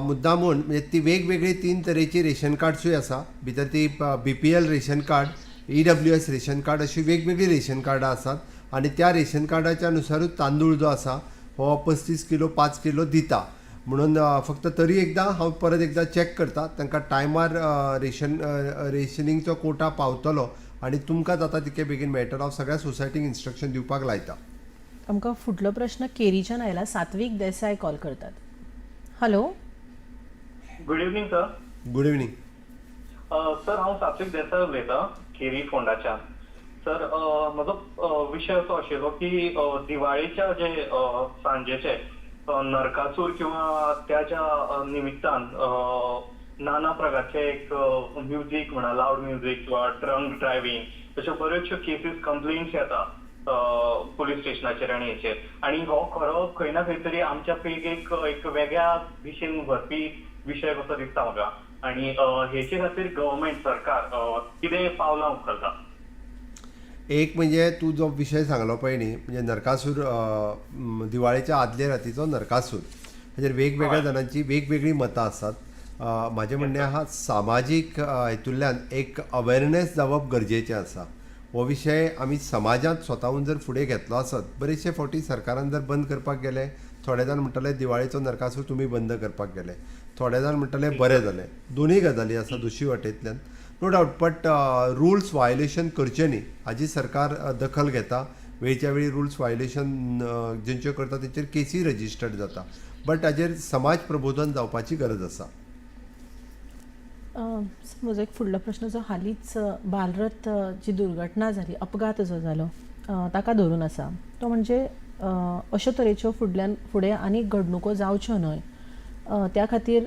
मुद्दामून म्हणजे ती वेगवेगळी तीन तरेची रेशन कार्ड्सूय आसा. भितर ती BPL ration card EWS ration card अशी वेगवेगळी रेशन कार्डां आसात आनी त्या रेशन कार्डाच्या नुसारूच तांदूळ जो आसा हो 35 किलो 5 किलो दिता. म्हणून फक्त तरी एकदां हांव परत एकदां चॅक करता तांकां टायमार रेशन रेशनिंगचो कोटा पावतलो आनी तुमकां जाता तितके बेगीन मेळटलो. हांव सगळ्या सोसायटींक इन्स्ट्रक्शन दिवपाक लायता. आमकां फुडलो प्रश्न केरीच्यान आयला. सात्वीक देसाय कॉल करतात. Hello, good evening sir. Good evening sir. हांव सात्वीक देसाय उलयतां, केरी फोंडाच्यान. सर, म्हजो विशय असो आशिल्लो की दिवाळेच्या जे सांजेचे नरकासूर किंवा त्याच्या निमित्तान नाना प्रकारचे एक म्युजीक म्हणा, लावड म्युजीक किंवा ड्रंक ड्रायव्हिंग अश्यो बऱ्योचश्यो केसीस, कंप्लेंट्स येता पुलीस स्टेशनाचेर आनी हेचेर, आनी हो खरो खंय ना खंय तरी आमच्या पिळगेक एक वेगळ्या दिशेन व्हरपी विशय कसो दिसता म्हाका. आनी हेचे खातीर गव्हर्मेंट, सरकार कितें पावलां उखलता? एक म्हणजे तूं जो विशय सांगलो पळय न्ही, म्हणजे नरकासूर, दिवाळेच्या आदले रातीचो नरकासूर, हाजेर वेगवेगळ्या जाणांची वेगवेगळीं मतां आसात. म्हाजें म्हणणें आहा, सामाजीक हेतूंतल्यान एक अवेरनेस जावप गरजेचें आसा. हो विशय आमी समाजांत स्वताहून जर फुडें घेतलो आसत, बरेचशे फावटी सरकारान जर बंद करपाक गेले, थोडे जाण म्हणटले दिवाळेचो नरकासूर तुमी बंद करपाक गेले, थोडे जाण म्हणटले बरें जालें. दोनूय गजाली आसा दुसरी वाटेंतल्यान, no doubt. But rules violation करचें न्ही हाजी सरकार दखल घेता. वेळच्या वेळी रुल्स वायलेशन जेंच्यो करता तेंचेर केसी रजिस्टर्ड जाता. बट हाजेर समाज प्रबोधन जावपाची गरज आसा. म्हजो एक फुडलो प्रश्न जो हालींच बालरथ जी दुर्घटना जाली, अपघात जो जालो ताका धरून आसा, तो म्हणजे अश्यो तरेच्यो फुडल्यान फुडें आनीक घडणुको जावच्यो न्हय त्या खातीर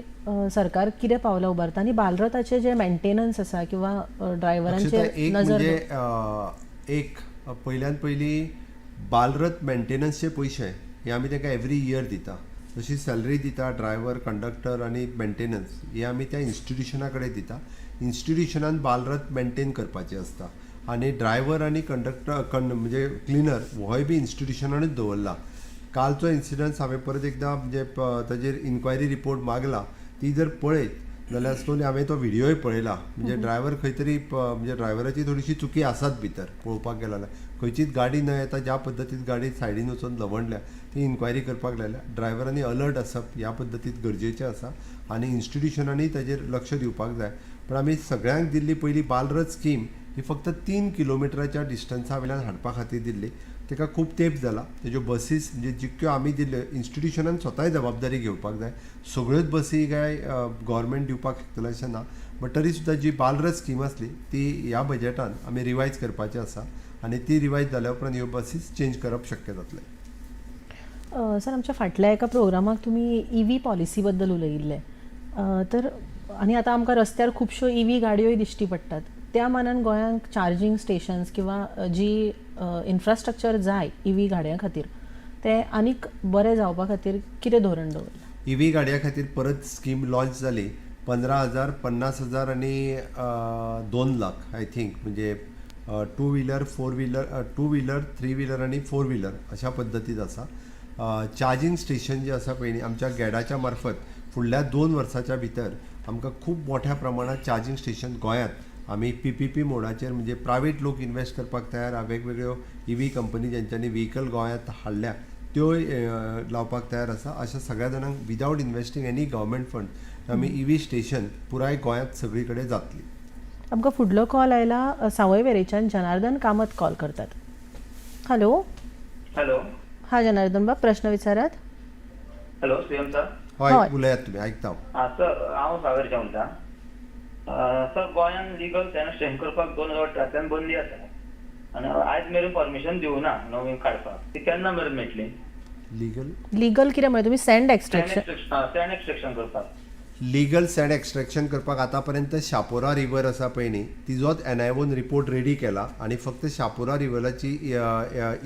सरकार कितें पावलां उबारता आनी बालरथाचें जें मेंटेनन्स आसा किंवा ड्रायव्हरांचेर एक नजर म्हणजे एक पयल्यान पयलीं बालरथ मेंटेनन्सचे पयशे हे आमी तांकां एवरी इयर दिता. जशी सॅलरी दिता ड्रायव्हर, कंडक्टर आनी मेंटेनन्स हे आमी त्या इन्स्टिट्युशना कडेन दिता. इन्स्टिट्युशनान बालरथ मेंटेन करपाची आसता आनी ड्रायव्हर आनी कंडक्टर म्हणजे क्लिनर होय बी इन्स्टिट्युशनानूच दवरला. कालचो इन्सिडंट हांवें परत एकदां म्हणजे ताजेर इन्क्वायरी रिपोर्ट मागला, ती जर पळयत जाल्यार स्लोली हांवें तो व्हिडियोय पळयला. म्हणजे ड्रायव्हर खंय तरी म्हणजे ड्रायव्हराची थोडीशी चुकी आसात भितर पळोवपाक गेलो जाल्यार. खंयचीच गाडी न येता ज्या पद्दतीन गाडी सायडीन वचून लवंडल्या ती इन्क्वायरी करपाक लायल्या. ड्रायव्हरांनी अलर्ट आसप ह्या पद्दतीन गरजेचें आसा आनी इन्स्टिट्युशनांनी ताजेर लक्ष दिवपाक जाय. पण आमी सगळ्यांक दिल्ली पयली बालरथ स्कीम ही फक्त 3 किलोमिटराच्या डिस्टन्सा वयल्यान हाडपा खातीर दिल्ली. ताका खूब तेंप जाला. तेज्यो बसीस म्हणजे जितक्यो आमी दिल्ल्यो, इन्स्टिट्युशनान स्वताय जबाबदारी घेवपाक जाय. सगळ्योच बसी काय गव्हर्मेंट दिवपाक शकतलें अशें ना, बट तरी सुद्दां जी बालरथ स्कीम आसली ती ह्या बजेटान आमी रिवायज करपाची आसा आनी ती रिवायज जाल्या उपरांत ह्यो बसीस चेंज करप शक्य जातलें. सर, आमच्या फाटल्या एका प्रोग्रामाक तुमी EV policy बद्दल उलयिल्ले, तर आनी आतां आमकां रस्त्यार खुबश्यो EV गाडयोय दिश्टी पडटात. त्या मानान गोंयांक चार्जींग स्टेशन्स किंवा जी इन्फ्रास्ट्रक्चर जाय EV गाडयां खातीर तें आनीक बरें जावपा खातीर कितें धोरण दवरलां? EV गाडयां खातीर परत स्कीम लॉन्च जाली. 15,000, 50,000 आनी 2 लाख I think, म्हणजे 2 व्हिलर, 4 व्हिलर, 2 व्हिलर, 3 व्हिलर आनी 4 व्हिलर अशा पद्दतीत आसा. चार्जींग स्टेशन जे आसा पळय न्ही, आमच्या गॅडाच्या मार्फत फुडल्या 2 वर्साच्या भितर आमकां खूब मोठ्या प्रमाणात चार्जींग स्टेशन गोंयांत आमी PPP मोडाचेर, म्हणजे प्रायवेट लोक इन्वेस्ट करपाक तयार आहा. वेगवेगळ्यो EV company जेंच्यांनी व्हिकल गोंयांत हाडल्या त्योय लावपाक तयार आसा. अशा सगळ्या जाणांक without investing any government fund आमी EV station पुराय गोंयांत सगळी कडेन जातली. आमकां फुडलो कॉल आयला सावयवेरेच्यान जनार्दन कामत कॉल करतात. हॅलो. हॅलो. हा जनार्दन बाब, प्रश्न विचारात. Hello CM sir. हय, उलयात तुमी, आयकता हांव. आं सर, हांव सावयवेरेच्यान उलयतां. सर, गोंयान लिगल सँड एक्सट्रॅक्शन करपाक 2018 बंदी आसा आनी आयज मेरेन परमिशन दिवना नवी काडपाक, ती केन्ना मेरेन मेळटली? लिगल लिगल कितें म्हळें तुमी? Sand extraction? सँड एक्सट्रॅक्शन करपाक. लिगल सँड एक्सट्रॅक्शन करपाक आतां पर्यंत शापोरा रिवर आसा पळय न्ही, तिजोच एनआयओन रिपोर्ट रेडी केला आनी फक्त शापोरा रिवराची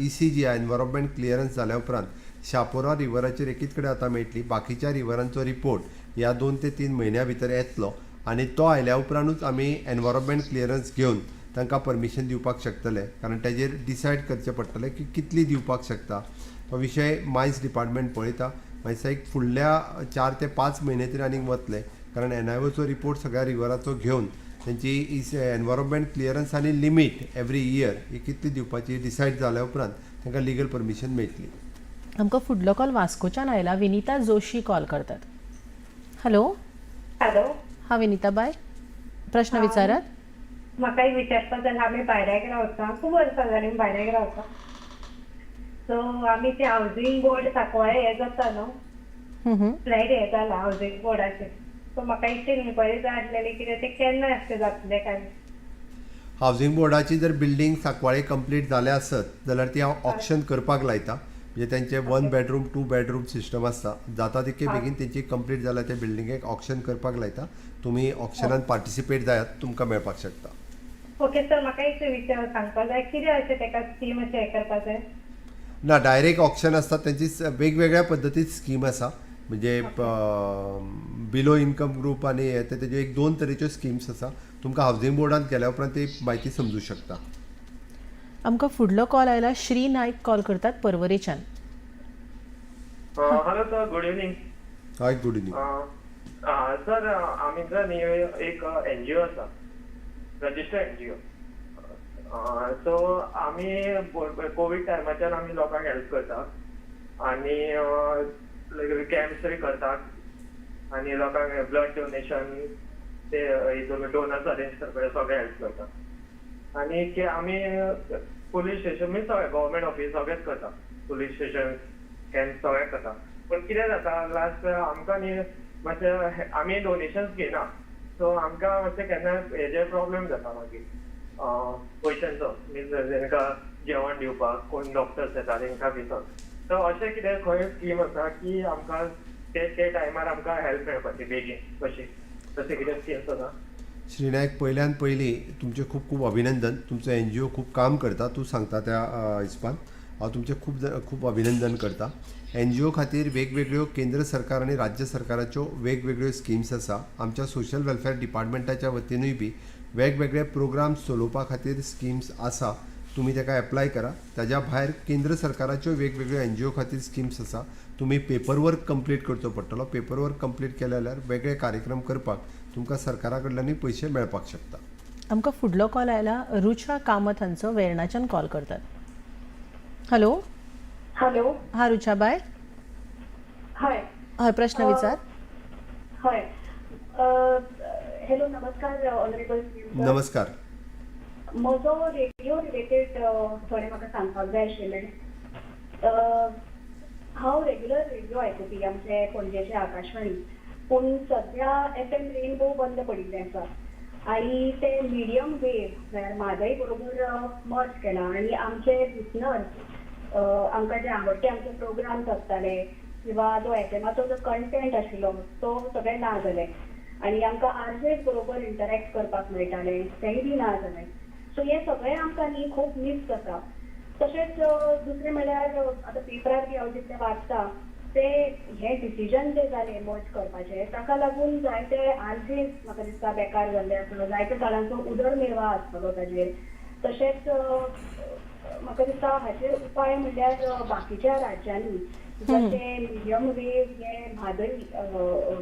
EC जी एनवायरोमेंट क्लियरन्स जाल्या उपरांत शापोरा रिवराचेर एकीच कडेन आतां मेळटली. बाकीच्या रिवरांचो रिपोर्ट ह्या 2 ते 3 म्हयन्या भितर येतलो आनी तो आयल्या उपरांतूच आमी एनवायरोमेंट क्लियरन्स घेवन तांकां परमिशन दिवपाक शकतले. कारण तेजेर डिसायड करचें पडटलें की कितली दिवपाक शकता. तो विशय मायन्स डिपार्टमेंट पळयता. मागीर एक फुडल्या 4 ते 5 म्हयने तरी आनीक वतले, कारण एनआयओचो रिपोर्ट सगळ्या रिवराचो घेवन तेंची एनवायरमेंट क्लियरन्स आनी लिमीट एवरी इयर ही कितली दिवपाची डिसायड जाल्या उपरांत तांकां लिगल परमिशन मेळटली. आमकां फुडलो कॉल वास्कोच्यान आयला. विनिता जोशी कॉल करतात. हॅलो. हॅलो. हा विनिता बाय, प्रश्न विचारात. म्हाका एक विचारपाक जाय. आमी भायऱ्याक रावता, खूब वर्सां जालीं आमी भायऱ्याक रावता. सो आमी ते हावजींग बोर्ड सांकवाळे हें जाता न्हू, फ्लॅट हें जाला हावजींग बोर्डाचेर. सो म्हाका एक इन्क्वायरी जाय आसलेली कितें ते केन्ना अशें जातलें काय? हावजींग बोर्डाची जर बिल्डींग सांकवाळे कंप्लीट जाल्या आसत जाल्यार ती हांव ऑक्शन करपाक लायता. म्हणजे तेंचे 1 बेडरूम 2 बेडरूम सिस्टम आसता. जाता तितके बेगीन तेंची कंप्लीट जाल्या त्या बिल्डिंगेक ऑक्शन करपाक लायता. तुमी ऑक्शनान पार्टिसिपेट जायात, तुमकां मेळपाक शकता. ओके सर, म्हाका एक विचार सांगपाक जाय, कितें अशें तेका स्कीम अशें हें करपाक जाय? ना, डायरेक्ट ऑक्शन आसता. तेंची वेगवेगळ्या पद्दतीन स्कीम आसा. म्हणजे बिलो इन्कम ग्रूप आनी हे ते तेजे एक 2 तरेच्यो स्किम्स आसा. तुमकां हावजींग बोर्डान गेल्या उपरांत ती म्हायती समजू शकता. आमकां फुडलो कॉल आयला. श्री नायक कॉल करतात पर्वरेच्यान. Hello sir, good evening. Hi, good evening. Sir, आमचो न्ही एक एनजीओ आसा, रजिस्टर्ड एनजीओ. सो आमी कोवीड टायमाच्यान आमी लोकांक हेल्प करता आनी कॅम्प्स बी करतात आनी लोकांक ब्लड डोनेशन ते हितून डोनर्स अरेंज करपाक सगळें हेल्प करता. आनी आमी पुलीस स्टेशन मीन सगळें गव्हर्मेंट ऑफिस सगळेंच करता, पुलीस स्टेशन कॅम्प सगळें करता. पूण कितें जाता लास्ट आमकां न्ही मातशें आमी डोनेशन्स घेयना, सो आमकां मातशें केन्ना हेजे प्रॉब्लेम जाता मागीर पयशांचो, मिन्स तेंकां जेवण दिवपाक कोण डॉक्टर्स येता तेंकां बी. सो अशें कितें खंय स्कीम आसा की आमकां ते ते टायमार आमकां हेल्प मेळपाची बेगीन, कशी तशें कितें स्किम्स आसा? श्री नायक, पयल्यान पयलीं तुमचें खूब खूब अभिनंदन. तुमचो एनजीओ खूब काम करता तूं सांगता त्या हिसपान हांव तुमचें खूब खूब अभिनंदन करता. एनजीओ खातीर वेगवेगळ्यो केंद्र सरकार आनी राज्य सरकाराच्यो वेगवेगळ्यो स्किम्स आसा. आमच्या सोशल वेलफेअर डिपार्टमेंटाच्या वतीनूय बी वेगवेगळे प्रोग्राम्स चलोवपा खातीर स्किम्स आसा. तुमी ताका एप्लाय करा. ताज्या भायर केंद्र सरकाराच्यो वेगवेगळ्यो एनजीओ खातीर स्किम्स आसा. तुमी पेपरवर्क कंप्लीट करचो पडटलो. पेपरवर्क कंप्लीट केले जाल्यार वेगळे कार्यक्रम करपाक तुमकां सरकारा कडल्यानूय पयशे मेळपाक शकता. आमकां फुडलो कॉल आयला. रुचा कामत हांचो वेर्णाच्यान कॉल करतात. हॅलो. हॅलो. हा रुचाबाय. हय. हय, प्रश्न विचार. हय, हॅलो, नमस्कार ऑनरेबल. नमस्कार. म्हजो रेडिओ रिलेटेड थोडें म्हाका सांगपाक जाय आशिल्लें. हांव रेग्युलर रेडिओ आयकुपी आमचे पणजेचे आकाशवाणी, पूण सद्या एफ एम रेनबो बंद पडिल्लें आसा आनी ते मिडियम वेव म्हळ्यार म्हादय बरोबर मर्ज केला आनी आमचे लिसनर्स, आमकां जे आवडटे आमचे प्रोग्राम्स आसताले किंवा जो एफ एमाचो जो कंटेंट आशिल्लो तो सगळें ना जालें आनी आमकां आरजेस बरोबर इंटरॅक्ट करपाक मेळटालें तेंय बी ना जालें. सो हें सगळें आमकां न्ही खूब मीस जाता. तशेंच दुसरें म्हळ्यार आतां पेपरार बी हांव जितलें वाचता ते हे डिसिजन जे जाले मर्ज करपाचे ताका लागून जायते आरजेस म्हाका दिसता बेकार जाल्ले आसा, जायते जाणांचो उदरनिर्वाह आसतलो ताजेर. तशेंच म्हाका दिसता हाचेर उपाय म्हणल्यार बाकीच्या राज्यांनी जशें मिडियम वेव हे म्हादय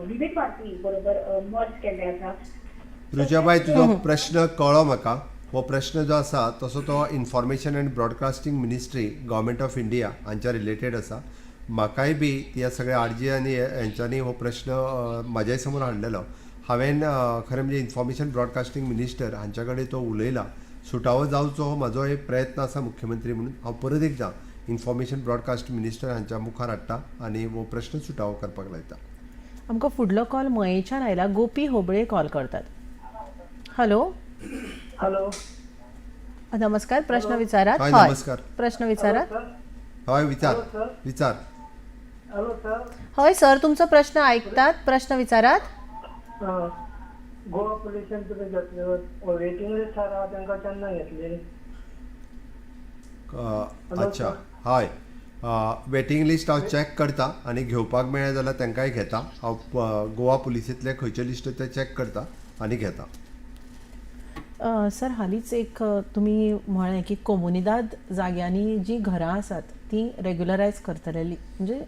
विविध भारती बरोबर मर्ज केल्ले आसा. रुचाबाय, तुजो प्रश्न कळ्ळो म्हाका. हो प्रश्न जो आसा तसो तो Information and Broadcasting Ministry, Government of India हांच्या रिलेटेड आसा. म्हाकाय बी ह्या सगळ्या आरजी आनी हेंच्यांनी हो प्रश्न म्हाज्याय समोर हाडलेलो. हांवें खरें म्हणजे इन्फॉर्मेशन ब्रॉडकास्टींग मिनिस्टर हांच्या कडेन तो उलयला. सुटावो जावचो हो म्हाजो एक प्रयत्न आसा मुख्यमंत्री म्हणून. हांव परत एकदां इन्फॉर्मेशन ब्रॉडकास्ट मिनिस्टर हांच्या मुखार हाडटा आनी हो प्रश्न सुटावो करपाक लायता. आमकां फुडलो कॉल मयेच्यान आयला. गोपी होबळे कॉल करतात. हॅलो. हॅलो. नमस्कार, प्रश्न विचारात. हय. हय. नमस्कार. प्रश्न विचारात. हय, विचार विचार. Hello sir. हय सर, तुमचो प्रश्न ऐकतात, प्रश्न विचारात. गोवा पुलिसान तुमी घेतले वेटींग लिस्ट आहा तांकां केन्ना घेतली? अच्छा, हय, वेटींग लिस्ट हांव चॅक करता आनी घेवपाक मेळ्ळें जाल्यार तांकांय घेता. हांव गोवा पुलिसेंतले खंयचे लिस्ट ते चॅक करता आनी घेता. सर, हालींच एक तुमी म्हळें की कोमुनिदाद जाग्यांनी जी घरां आसात ती रेग्युलरायज करतले, म्हणजे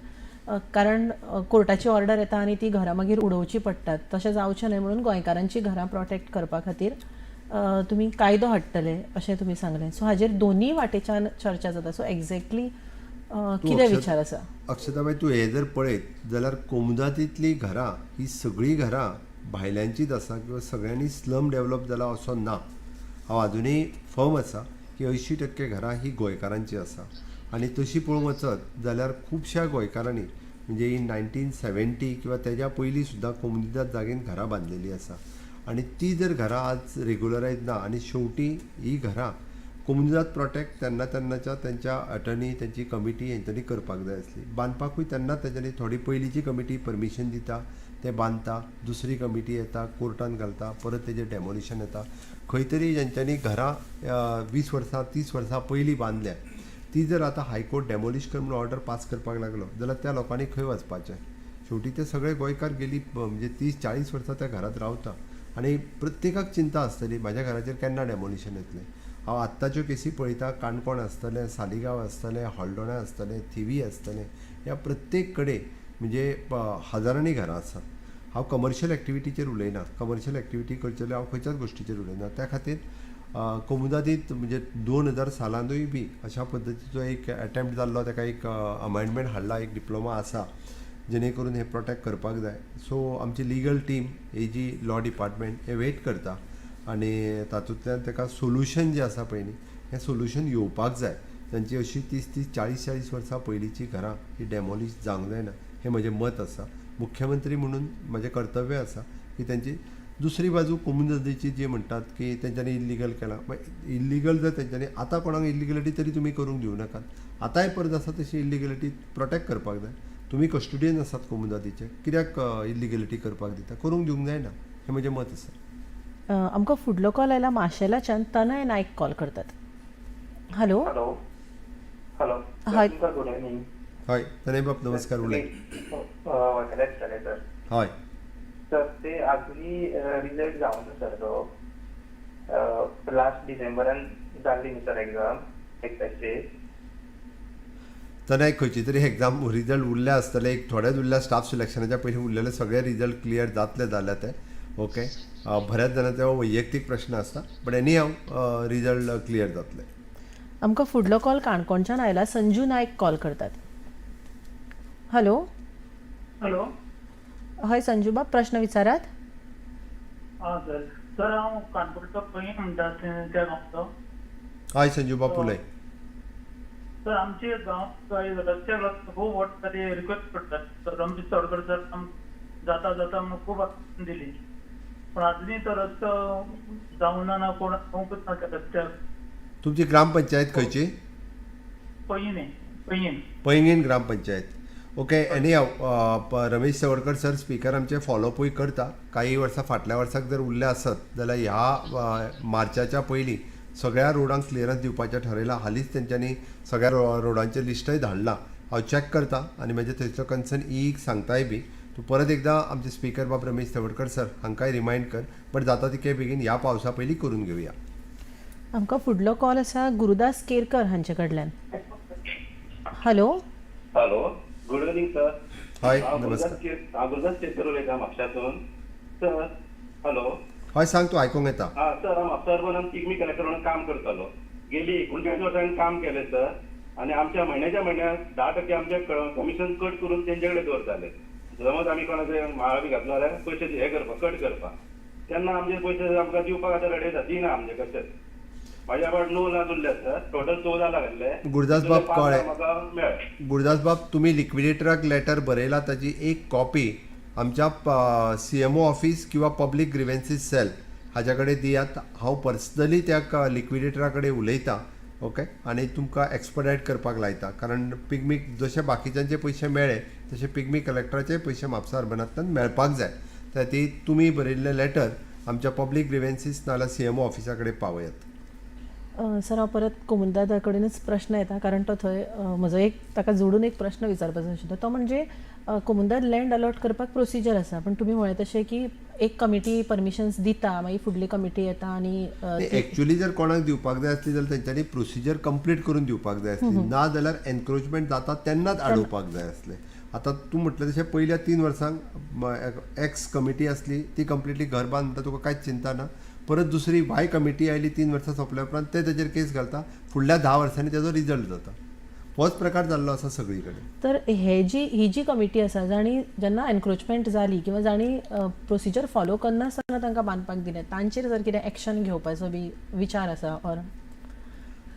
कारण कोर्टाची ऑर्डर येता आनी ती घरां मागीर उडोवची पडटात. तशें जावचें न्हय म्हणून गोंयकारांची घरां प्रोटेक्ट करपा खातीर तुमी कायदो हाडटले अशें तुमी सांगलें. सो हाजेर दोनूय वाटेच्यान चर्चा जाता. सो एक्झॅक्टली कितें विचार आसा? अक्षताबाई, तूं हें जर पळयत जाल्यार कोमुनिदादींतलीं घरां ही सगळीं घरां भायल्यांचीच आसा किंवा सगळ्यांनी स्लम डेवलप जाला असो ना. हांव आजुनूय फर्म आसा की 80% घरां ही गोंयकारांची आसा. आनी तशी पळोवंक वचत जाल्यार खुबश्या गोंयकारांनी म्हणजे इन 1970 किंवा तेज्या पयलीं सुद्दां कोमुनिदाद जागेन घरां बांदलेलीं आसा आनी ती जर घरां आज रेगुलरायज ना आनी शेवटी ही घरां कोमुनिदाद प्रोटेक्ट तेन्ना तेन्नाच्या तेंच्या अटर्नी तेंची कमिटी हेंच्यांनी करपाक जाय आसली. बांदपाकूय तेन्ना तेंच्यांनी थोडी पयलींची कमिटी परमिशन दिता, ते बांदता, दुसरी कमिटी येता कोर्टान घालता, परत तेजें डेमोलिशन येता. खंय तरी जेंच्यांनी घरां 20 वर्सां 30 वर्सां पयलीं बांदल्या ती जर आतां हायकोर्ट डेमोलिश कर म्हणून ऑर्डर पास करपाक लागलो जाल्यार त्या लोकांनी खंय वचपाचें? शेवटी ते सगळे गोंयकार गेली म्हणजे 30-40 वर्सां त्या घरांत रावता आनी प्रत्येकाक चिंता आसतली म्हाज्या घराचेर केन्ना डेमोलिशन येतलें. हांव आत्ताच्यो केसी पळयता, काणकोण आसतलें, सालिगांव आसतलें, हळदोणें आसतलें, थिवी आसतलें, ह्या प्रत्येक कडेन म्हणजे हजारांनी घरां आसात. हांव कमर्शियल एक्टिविटीचेर उलयना, कमर्शियल एक्टिविटी करचेले हांव खंयच्याच गोश्टीचेर उलयना. त्या खातीर कोमुनिदादींत म्हणजे 2000 सालानूय बी अशा पद्दतीचो एक एटेम्प्ट जाल्लो, ताका एक अमेंडमेंट हाडला, एक डिप्लोमा आसा जेणे करून हें प्रोटेक्ट करपाक जाय. सो आमची legal team, AG law department हे वेट करता आनी तातूंतल्यान ताका सोल्युशन जें आसा पळय न्ही हें सोल्युशन येवपाक जाय. तांची अशी 30-30, 40-40 वर्सां पयलींची घरां ही डेमोलिश जावंक जायना हें म्हजें मत आसा. मुख्यमंत्री म्हणून म्हजें कर्तव्य आसा की तांची दुसरी बाजू कोमुनिदादीची जी म्हणटात की तेंच्यांनी इल्लिगल केलां, इल्लिगल जर तेंच्यांनी आतां कोणाक इल्लिगलिटी तरी तुमी करूंक दिवं नाकात. आतांय परत आसा तशी इल्लिगलिटी प्रोटेक्ट करपाक जाय. तुमी कस्टडियन आसात कोमुनिदादीचे, कित्याक इल्लिगलिटी करपाक दिता? करूंक दिवंक जायना हें म्हजें मत आसा. आमकां फुडलो कॉल आयला माशेलाच्यान, तनय नायक कॉल करतात. हॅलो. हॅलो. हॅलो, हय गुड इव्हनिंग. हय तनय बाब, नमस्कार. उलय. सर. हय सर, ते अजुनूय रिजल्ट जावना सर, तो लास्ट डिसेंबरान जाल्ली न्ही सर एग्जाम एक्सायजची. तनय, खंयची तरी एग्जाम रिजल्ट उरल्या आसतले, एक थोडेच उरल्या. स्टाफ सिलेक्शनाच्या पयलीं उरलेले सगळे रिजल्ट क्लियर जातले जाल्यार ते ओके. बऱ्याच जाणांचे हो वैयक्तीक प्रश्न आसता, but any how result clear जातले. आमकां फुडलो कॉल काणकोणच्यान आयला, संजू नायक कॉल करतात. हॅलो. हॅलो. हय संजू बाब, प्रश्न विचारात. आं सर, सर हांव काणकोणचो पैन म्हणटा त्या गांवचो. हय संजू बाब, उलय. सर आमचे गांव रस्त्याक लागून खूब वर्सां रिक्वेस्ट करतात सर. आमचे चडकर सर जाता जाता म्हणून खूब दिली, पूण आजुनूय तो रस्तो जावना ना, कोण पावूंकच ना त्या रस्त्याक. तुमची ग्रामपंचायत खंयची? Poinguinim. Poinguinim. Poinguinim gram panchayat. Okay. Anyhow Ramesh Savarkar sir speaker आमचे फॉलोअपूय करता. काही वर्सां फाटल्या वर्साक जर उरले आसत जाल्यार ह्या मार्चाच्या पयलीं सगळ्या रोडांक क्लियरन्स दिवपाचें ठरयलां. हालींच तेंच्यांनी सगळ्या रोडांचें लिस्टय धाडलां. हांव चॅक करता आनी म्हजे थंयसर कन्सर्न ईक सांगताय बी. तूं परत एकदां आमचे स्पिकर बाब रमेश तवडकर सर हांकांय रिमायंड कर, बट जाता तितके बेगीन ह्या पावसा पयलीं करून घेवया. आमकां फुडलो कॉल आसा गुरुदास केरकर हांचे कडल्यान. Hello. Hello, good evening sir. हय, हांव नमस्कार. हांव गुरुदास केरकर उलयतां म्हापशासून सर. हॅलो. हय सांग, तूं आयकूंक येता. हां सर, हांव म्हापसा अर्बनान पिग्मी कलेक्टर म्हणून काम करतालो. गेली 39 वर्सां काम केलें सर. आनी आमच्या म्हयन्याच्या म्हयन्याक 10% आमचें कमिशन कट करून तेंचे कडेन दवरताले. समज आमी कोणाचे माळ बी घातलो जाल्यार पयशे हे करपाक, कट करपाक, तेन्ना आमचे पयशे आमकां दिवपाक आतां रडयता, दिना आमचे कशेच. म्हाज्या पाट 9 लाख उरले सर, टोटल 14 लाख आसले. गुरुदास बाब, 5 लाख कळ्ळें. म्हाका मेळ्ळे. गुरुदास बाब, तुमी लिक्विडेटराक लेटर बरयला ताजी एक कॉपी आमच्या CMO office किंवा पब्लीक ग्रिवेन्सीस सेल हाज्या कडेन दियात. हांव पर्सनली त्या लिक्विडेटरा कडेन उलयतां, ओके, आनी तुमकां एक्सपडायट करपाक लायता. कारण पिग्मीक जशे बाकीच्यांचे पयशे मेळ्ळे तशे पिग्मी कलेक्टराचे पयशे म्हापसा अर्बनांतल्यान मेळपाक जाय. त्या खातीर तुमी बरयल्लें लेटर आमच्या पब्लीक ग्रिवेन्सीस नाजाल्यार CMO ऑफिसा कडेन पावयात. सर, हांव परत कोमुनिदादा कडेनच प्रश्न येता, कारण तो थंय म्हजो एक ताका जोडून एक प्रश्न विचारपाचो आशिल्लो, तो म्हणजे कोमुनिदाद लँड अलॉट करपाक प्रोसिजर आसा, पण तुमी म्हळें तशें की एक कमिटी परमिशन्स दिता, मागीर फुडली कमिटी येता आनी एक्चुअली जर कोणाक दिवपाक जाय आसली जाल्यार तेंच्यांनी प्रोसिजर कंप्लीट करून दिवपाक जाय आसली, ना जाल्यार एनक्रोचमेंट जाता तेन्नाच आडोवपाक जाय आसलें. आतां तूं म्हटलें तशें पयल्या 3 वर्सांक एक्स कमिटी आसली ती कंप्लिटली घर बांदता, तुका कांयच चिंता ना. परत दुसरी वाय कमिटी आयली 3 वर्सां सोंपल्या उपरांत ते तेजेर केस घालता, फुडल्या 10 वर्सांनी तेजो रिजल्ट जाता. होच प्रकार जाल्लो आसा सगळी कडेन. तर हे जी ही जी कमिटी आसा जाणी जेन्ना एनक्रोचमेंट जाली किंवा जाणी प्रोसिजर फॉलो करनासतना तांकां बांदपाक दिलें तांचेर जर कितें एक्शन घेवपाचो बी विचार आसा? ऑर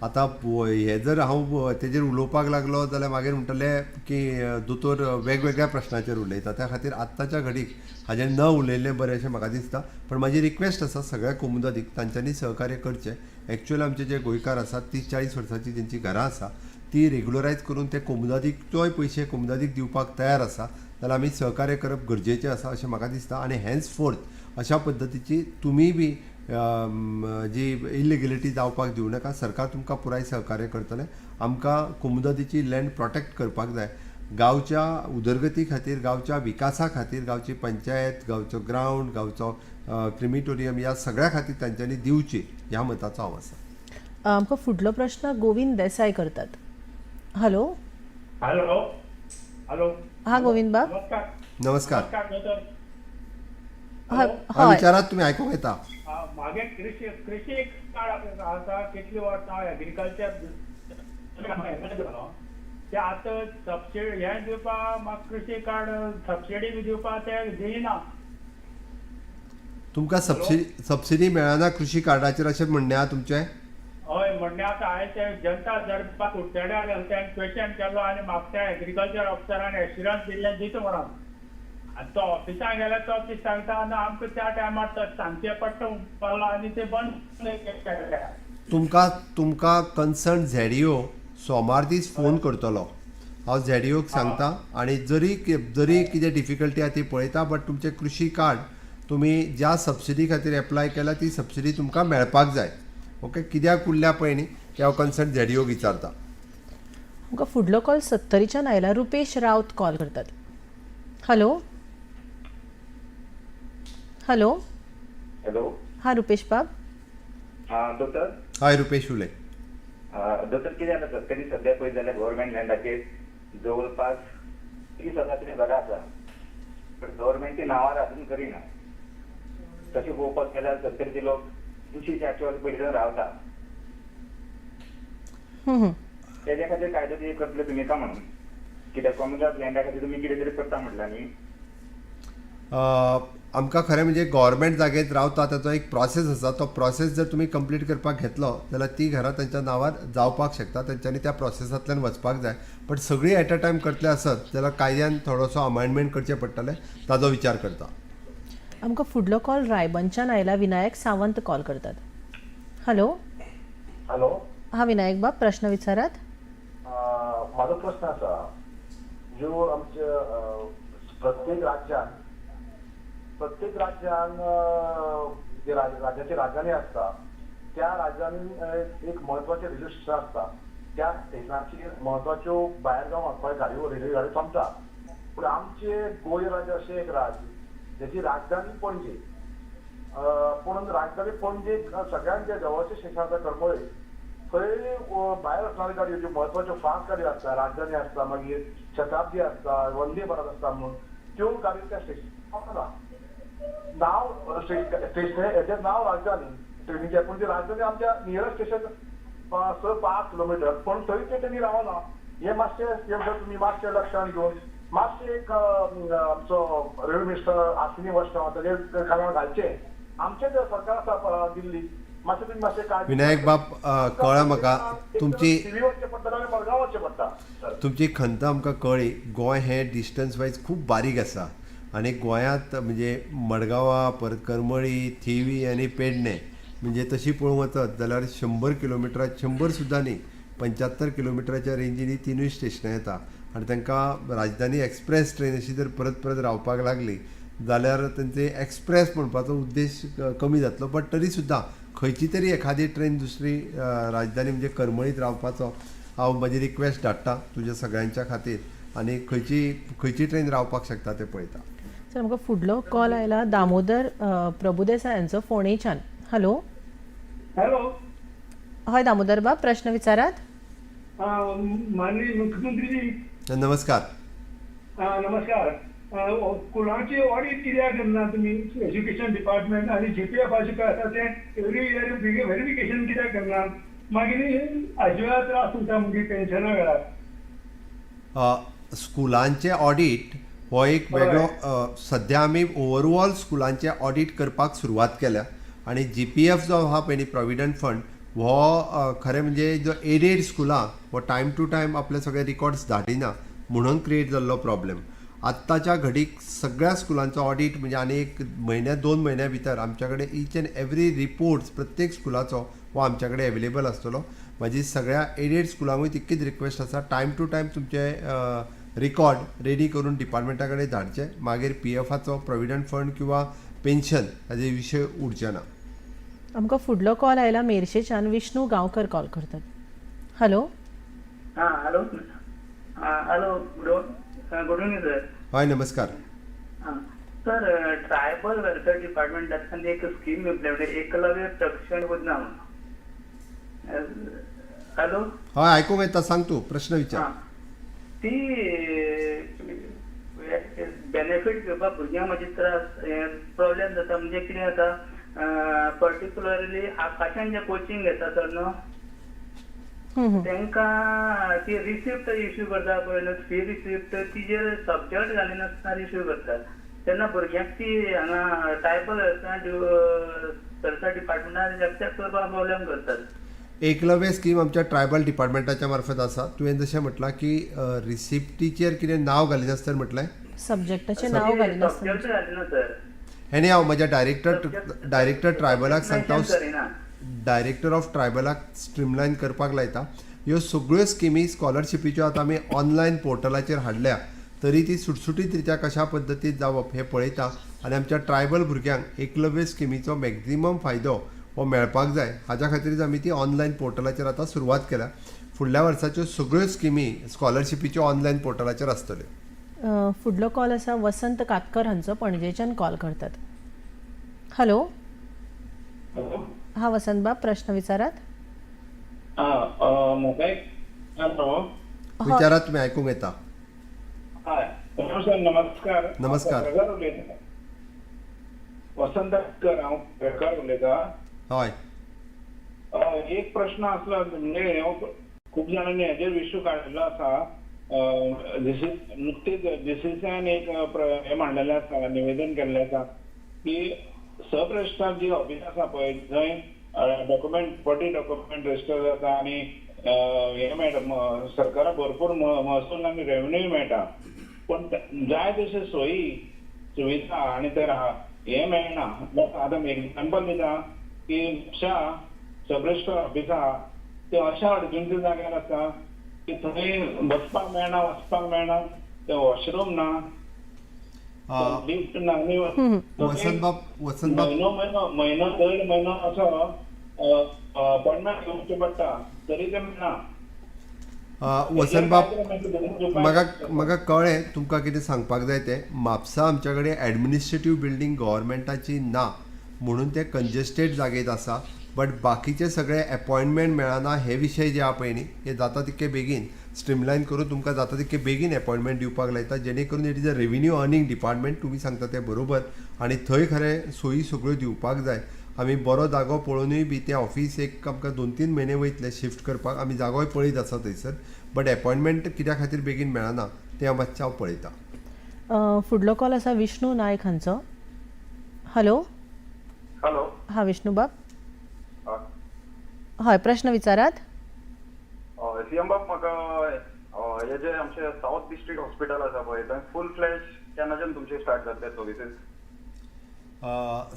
आतां हे जर हांव तेजेर उलोवपाक लागलो जाल्यार मागीर म्हणटले की दोतोर वेगवेगळ्या प्रश्नाचेर उलयता, त्या खातीर आत्ताच्या घडीक हाजेर न उलयल्लें बरें अशें म्हाका दिसता. पण म्हाजी रिक्वेस्ट आसा सगळ्या कोमुदादीक तांच्यांनी सहकार्य करचें. एक्चुअल आमचे जे गोंयकार आसात 30-40 वर्सांची जेंची घरां आसा ती रेगुलरायज करून ते कोमुदादीकचोय पयशे कोमुदादीक दिवपाक तयार आसा जाल्यार आमी सहकार्य करप गरजेचें आसा अशें म्हाका दिसता. आनी हेन्स फोर्थ अशा पद्दतीची तुमी बी जी इलिगलिटी जावपाक दिवं नाका. सरकार तुमकां पुराय सहकार्य करतलें. आमकां कोमुदादीची लँड प्रोटेक्ट करपाक जाय. गांवच्या उदरगती खातीर, गांवच्या विकासा खातीर, गांवची पंचायत, गांवचो ग्रावंड, गांवचो क्रिमिटोरियम ह्या सगळ्या खातीर तांच्यांनी दिवची ह्या मताचो हांव आसा. आमकां फुडलो प्रश्न गोविंद देसाय करतात. हॅलो हॅलो हॅलो, हा गोविंद बाब, नमस्कार. विचारात, तुमी आयकूंक येता. मागे कृषी कार्ड आसा, कितली वर्सां एग्रीकल्चर ते आतां सबसिडी हें दिवपा म्हाका कृषी कार्ड सबसिडी बी दिवपा ते दिना. तुमकां सबसिडी मेळना कृषी कार्डाचेर अशें म्हणणें आहा तुमचें? हय म्हणणें आसा. हांवें ते जनता दरबार कुडचड्यार तेणें क्वेशन केलो आनी म्हाका त्या एग्रीकल्चर ऑफिसरान एश्युरन्स दिल्लें दिता म्हणून. आनी तो ऑफिसान गेल्यार तो कितें सांगता ना आमकां त्या टायमार तशें सांगचें पडटा म्हणपाक आनी ते बंद केलें. तुमकां कन्सर्न झेडिओ सोमार दीस फोन करतलो. हांव झेडिओक सांगता आनी जरी कितें डिफिकल्टी आहा ती पळयता, बट तुमचें कृषी कार्ड तुमी ज्या सबसिडी खातीर एप्लाय केला ती सबसिडी तुमकां मेळपाक जाय. ओके, कित्याक उरल्या पळय न्ही ते हांव कन्सर्न झेडिओक विचारता. आमकां फुडलो कॉल 70च्यान आयला. रुपेश रावत कॉल करतात. हॅलो हॅलो हॅलो, हा रुपेश बाब. हा दोतोर. हय रुपेश उलय. दोतोर कितें जालां सत्तरी सद्या पळयत जाल्यार गव्हर्मेंट लँडाचेर जवळपास 30,000 तरी घरां आसा, पण गव्हर्मेंट ती नांवार अजून करिना. तशें पळोवपाक गेल्यार सत्तरीचे लोक 300-400 वर्सां पयलीं रावता. तेज्या खातीर कायदो कितें करतले तुमी का म्हणून? कित्याक कॉमनवेल्थ लँडा खातीर तुमी कितें तरी करता म्हटलां न्ही. आमकां खरें म्हणजे गव्हर्मेंट जागेंत रावता ताचो एक प्रोसेस आसा. तो प्रोसेस जर तुमी कंप्लीट करपाक घेतलो जाल्यार ती घरां तांच्या नांवार जावपाक शकता. तांच्यांनी त्या प्रोसेसांतल्यान वचपाक जाय. बट सगळीं एट अ टायम करतले आसत जाल्यार कायद्यान थोडोसो अमेंडमेंट करचें पडटलें, ताजो विचार करता. आमकां फुडलो कॉल रायबनच्यान आयला. विनायक सावंत कॉल करतात. हॅलो हॅलो, हा विनायक बाब, प्रश्न विचारात. म्हाजो प्रश्न आसा, ज्यो आमचे प्रत्येक राज्यान जे राज्याची राजधानी आसता त्या राज्यांनी एक म्हत्वाचें रेल्वे स्टेशन आसता. त्या स्टेशनाचेर म्हत्वाच्यो भायर गांव वचपाक गाडयो, रेल्वे गाडयो थांबता. पूण आमचे गोंय राज्य अशें एक राज्य जेची राजधानी पणजे, पूण राजधानी पणजेक सगळ्यांत जे जवळचें स्टेशन आसा करमळे, थंय भायर वचणाऱ्यो गाडयो ज्यो म्हत्वाच्यो फास्ट गाडयो आसता, राजधानी आसता, मागीर शताब्दी आसता, वंदे भारत आसता म्हणून त्यो गाडयो त्या स्टेशनार वचना. नांव स्टेशन हेचें नांव राजधानी ट्रेनीचें, पूण ती राजधानी आमच्या नियरस्ट स्टेशन 6-5 किलोमिटर, पूण थंय ते तेणी रावना. हें मातशें तुमी मातशें लक्षांत घेवन मातशें एक आमचो रेल्वे मिनिस्टर आश्विनी वैष्णव ताजेर कानार घालचें. आमचें जें सरकार आसा दिल्ली मातशें तुमी मातशें काळजी. विनायक बाब, कळ्ळें म्हाका तुमची थिवी वचचें पडटा आनी मडगांव वचचें पडटा. तुमची खंत आमकां कळ्ळी. गोंय हें डिस्टन्स वायज खूब बारीक आसा आनी गोंयांत म्हणजे मडगांवा परत करमळी, थिवी आनी पेडणे म्हणजे तशी पळोवंक वचत जाल्यार 100 किलोमिटरा, 100 सुद्दां न्ही, 75 किलोमिटराच्या रेंजीनी 3 स्टेशनां येता आनी तांकां राजधानी एक्सप्रेस ट्रेन अशी जर परत परत रावपाक लागली जाल्यार तांचे एक्सप्रेस म्हणपाचो उद्देश कमी जातलो. बट तरी सुद्दां खंयची तरी एखादी ट्रेन दुसरी राजधानी म्हणजे करमळीत रावपाचो हांव म्हजी रिक्वेस्ट धाडटा तुज्या सगळ्यांच्या खातीर आनी खंयची ट्रेन रावपाक शकता तें पळयता. सर आमकां फुडलो कॉल आयला दामोदर प्रभुदेसाय हांचो फोंडेच्यान. हॅलो हॅलो, हय दामोदर बाब, प्रश्न विचारात. माननीय मुख्यमंत्री जी नमस्कार. नमस्कार. स्कुलांची ऑडिट कित्याक करना तुमी? एज्युकेशन डिपार्टमेंट आनी जीपीएफाचें पळय आसा तें एवरी इयर व्हेरिफिकेशन कित्याक करना? मागीर हाजे वेळार त्रास उरता मागीर पेन्शना वेळार. स्कुलांचें ऑडिट हो एक वेगळो. सद्या आमी ओवरऑल स्कुलांचें ऑडिट करपाक सुरवात केल्या आनी जीपीएफ जो आहा पळय न्ही, प्रोविडंट फंड हो, खरें म्हणजे जो एडेड स्कुलां हो टायम टू टायम आपले सगळे रिकॉर्ड्स धाडिना म्हणून क्रिएट जाल्लो प्रॉब्लेम. आत्ताच्या घडीक सगळ्या स्कुलांचो ऑडिट म्हणजे आनी एक म्हयन्या 2 म्हयन्या भितर आमच्या कडेन इच एंड एवरी रिपोर्ट्स प्रत्येक स्कुलाचो हो आमच्या कडेन एवेलेबल आसतलो. म्हाजी सगळ्या एडेड स्कुलांकूय तितकीच रिक्वेस्ट आसा, टायम टू टायम तुमचे रिकॉर्ड रेडी करून डिपार्टमेंटा कडेन धाडचे. मागीर पीएफाचो, प्रोविडंट फंड किंवा पेन्शन हाजे विशय उरचे ना. आमकां फुडलो कॉल आयला मेरशेच्यान, विष्णू गांवकर कॉल करतात. हॅलो. हां, hello, hello, good evening sir. हय, नमस्कार. हां सर, ट्रायबल वेलफेअर डिपार्टमेंटांतल्यान एक स्कीम इम्प्लिमेंट, एकलव्य प्रशिक्षण योजना म्हणून. हॅलो. हय, आयकूंक येता, सांग तूं, प्रश्न विचार. हां, ती बेनिफीट घेवपाक भुरग्यांक मातशे त्रास, प्रॉब्लेम जाता. म्हणजे कितें जाता, पर्टिक्युलरली आकाशान जे कोचिंग घेता सर न्हू, तांकां ती रिसिप्ट इश्यू करता पळय न्हू, फी रिसिप्ट, तिजेर सब्जक्ट घालिनासतना इश्यू करता. तेन्ना भुरग्यांक ती हांगा ट्रायबल वेलफेअर डिपार्टमेंटान एक्सेप्ट करपाक प्रॉब्लेम करतात. एकलव्य स्कीम आमच्या ट्रायबल डिपार्टमेंटाच्या मार्फत आसा. तुवें जशें म्हटलां की रिसिप्टीचेर कितें नांव घालिनासतना म्हटलें? सब्जॅक्टाचें नांव घालिनासतना. सब्जक्ट घालिना सर. हेणी हांव म्हज्या डायरेक्टर ट्रायबलाक सांगता, डायरेक्टर ऑफ ट्रायबलाक स्ट्रीमलायन करपाक लायता. ह्यो सगळ्यो स्किमी स्कॉलरशिपीच्यो आतां आमी ऑनलायन पोर्टलाचेर हाडल्या, तरी ती सुटसुटीत रित्या कशा पद्दतीन जावप हें पळयता आनी आमच्या ट्रायबल भुरग्यांक एकलव्य स्किमीचो मॅक्झिमम फायदो हो मेळपाक जाय हाज्या खातीरच आमी ती ऑनलायन पोर्टलाचेर आतां सुरवात केल्या. फुडल्या वर्साच्यो सगळ्यो स्किमी स्कॉलरशिपीच्यो ऑनलायन पोर्टलाचेर आसतल्यो. फुडलो कॉल आसा वसंत कातकर हांचो, पणजेच्यान कॉल करतात. हॅलो. हा वसंत बाब, प्रश्न विचारात. म्हाका एक, हॅलो. विचारात तुमी, आयकूंक येता. हय सर, नमस्कार. नमस्कार. उलयता वसंत कातकर, हांव बेकार उलयता. हय. एक प्रश्न आसलो, म्हणजे खूब जाणांनी हेजेर इश्यू काडिल्लो आसा. नुकतीच जीसीसीआयन एक हें मांडलेलें आसा, निवेदन केल्लें आसा की सब रजिस्ट्रार जी ऑफिस आसा पळय, थंय डॉक्युमेंट, प्रॉपर्टी डॉक्युमेंट रजिस्टर जाता आनी हें मेळटा, सरकाराक भरपूर महसूल आनी रेव्हन्यूय मेळटा, पूण जाय तशे सोयी सुविधा आनी ते हें मेळना. आतां एग्जाम्पल दिता की म्हापशा सब रजिस्ट्रार ऑफिसा ते अशा अडचणीच्या जाग्यार आसा की थंय बसपाक मेळना, वचपाक मेळना, ते वॉशरूम ना, लिफ्ट ना आनी वसंतबाब, वसंतबाब, म्हयनो म्हयनो, म्हयनो देड म्हयनो असो अपॉयंटमेंट घेवचें पडटा तरी तें मेळना. वसंतबाब, म्हाका म्हाका कळ्ळें तुमकां कितें सांगपाक जाय तें. म्हापसा आमच्या कडेन एडमिनिस्ट्रेटीव बिल्डींग गव्हर्मेंटाची ना म्हणून ते कंजेस्टेड जागेत आसा, बट बाकीचे सगळे एपॉयंटमेंट मेळना हे विशय जे आहा पळय न्ही, हे जाता तितके बेगीन स्ट्रीमलायन करून तुमकां जाता तितके बेगीन एपॉयंटमेंट दिवपाक लायता, जेणे करून it is a revenue earning department. तुमी सांगता तें बरोबर आनी थंय खरें सोयी सगळ्यो दिवपाक जाय. आमी बरो जागो पळोवनूय बी तें ऑफिस एक आमकां 2-3 म्हयने वयतले शिफ्ट करपाक, आमी जागोय पळयत आसा थंयसर, बट एपॉयंटमेंट कित्या खातीर बेगीन मेळना तें हांव मातशें हांव पळयता. फुडलो कॉल आसा विष्णू नायक हांचो. हॅलो. हॅलो. हा विष्णू बाब, हय, प्रश्न विचारात. सीएम बाब, म्हाका हे जे आमचे सावथ डिस्ट्रिक्ट हॉस्पिटल आसा पळय, थंय फूल फ्लॅश केन्नाच्यान तुमचे स्टार्ट जातले सर्विसीस?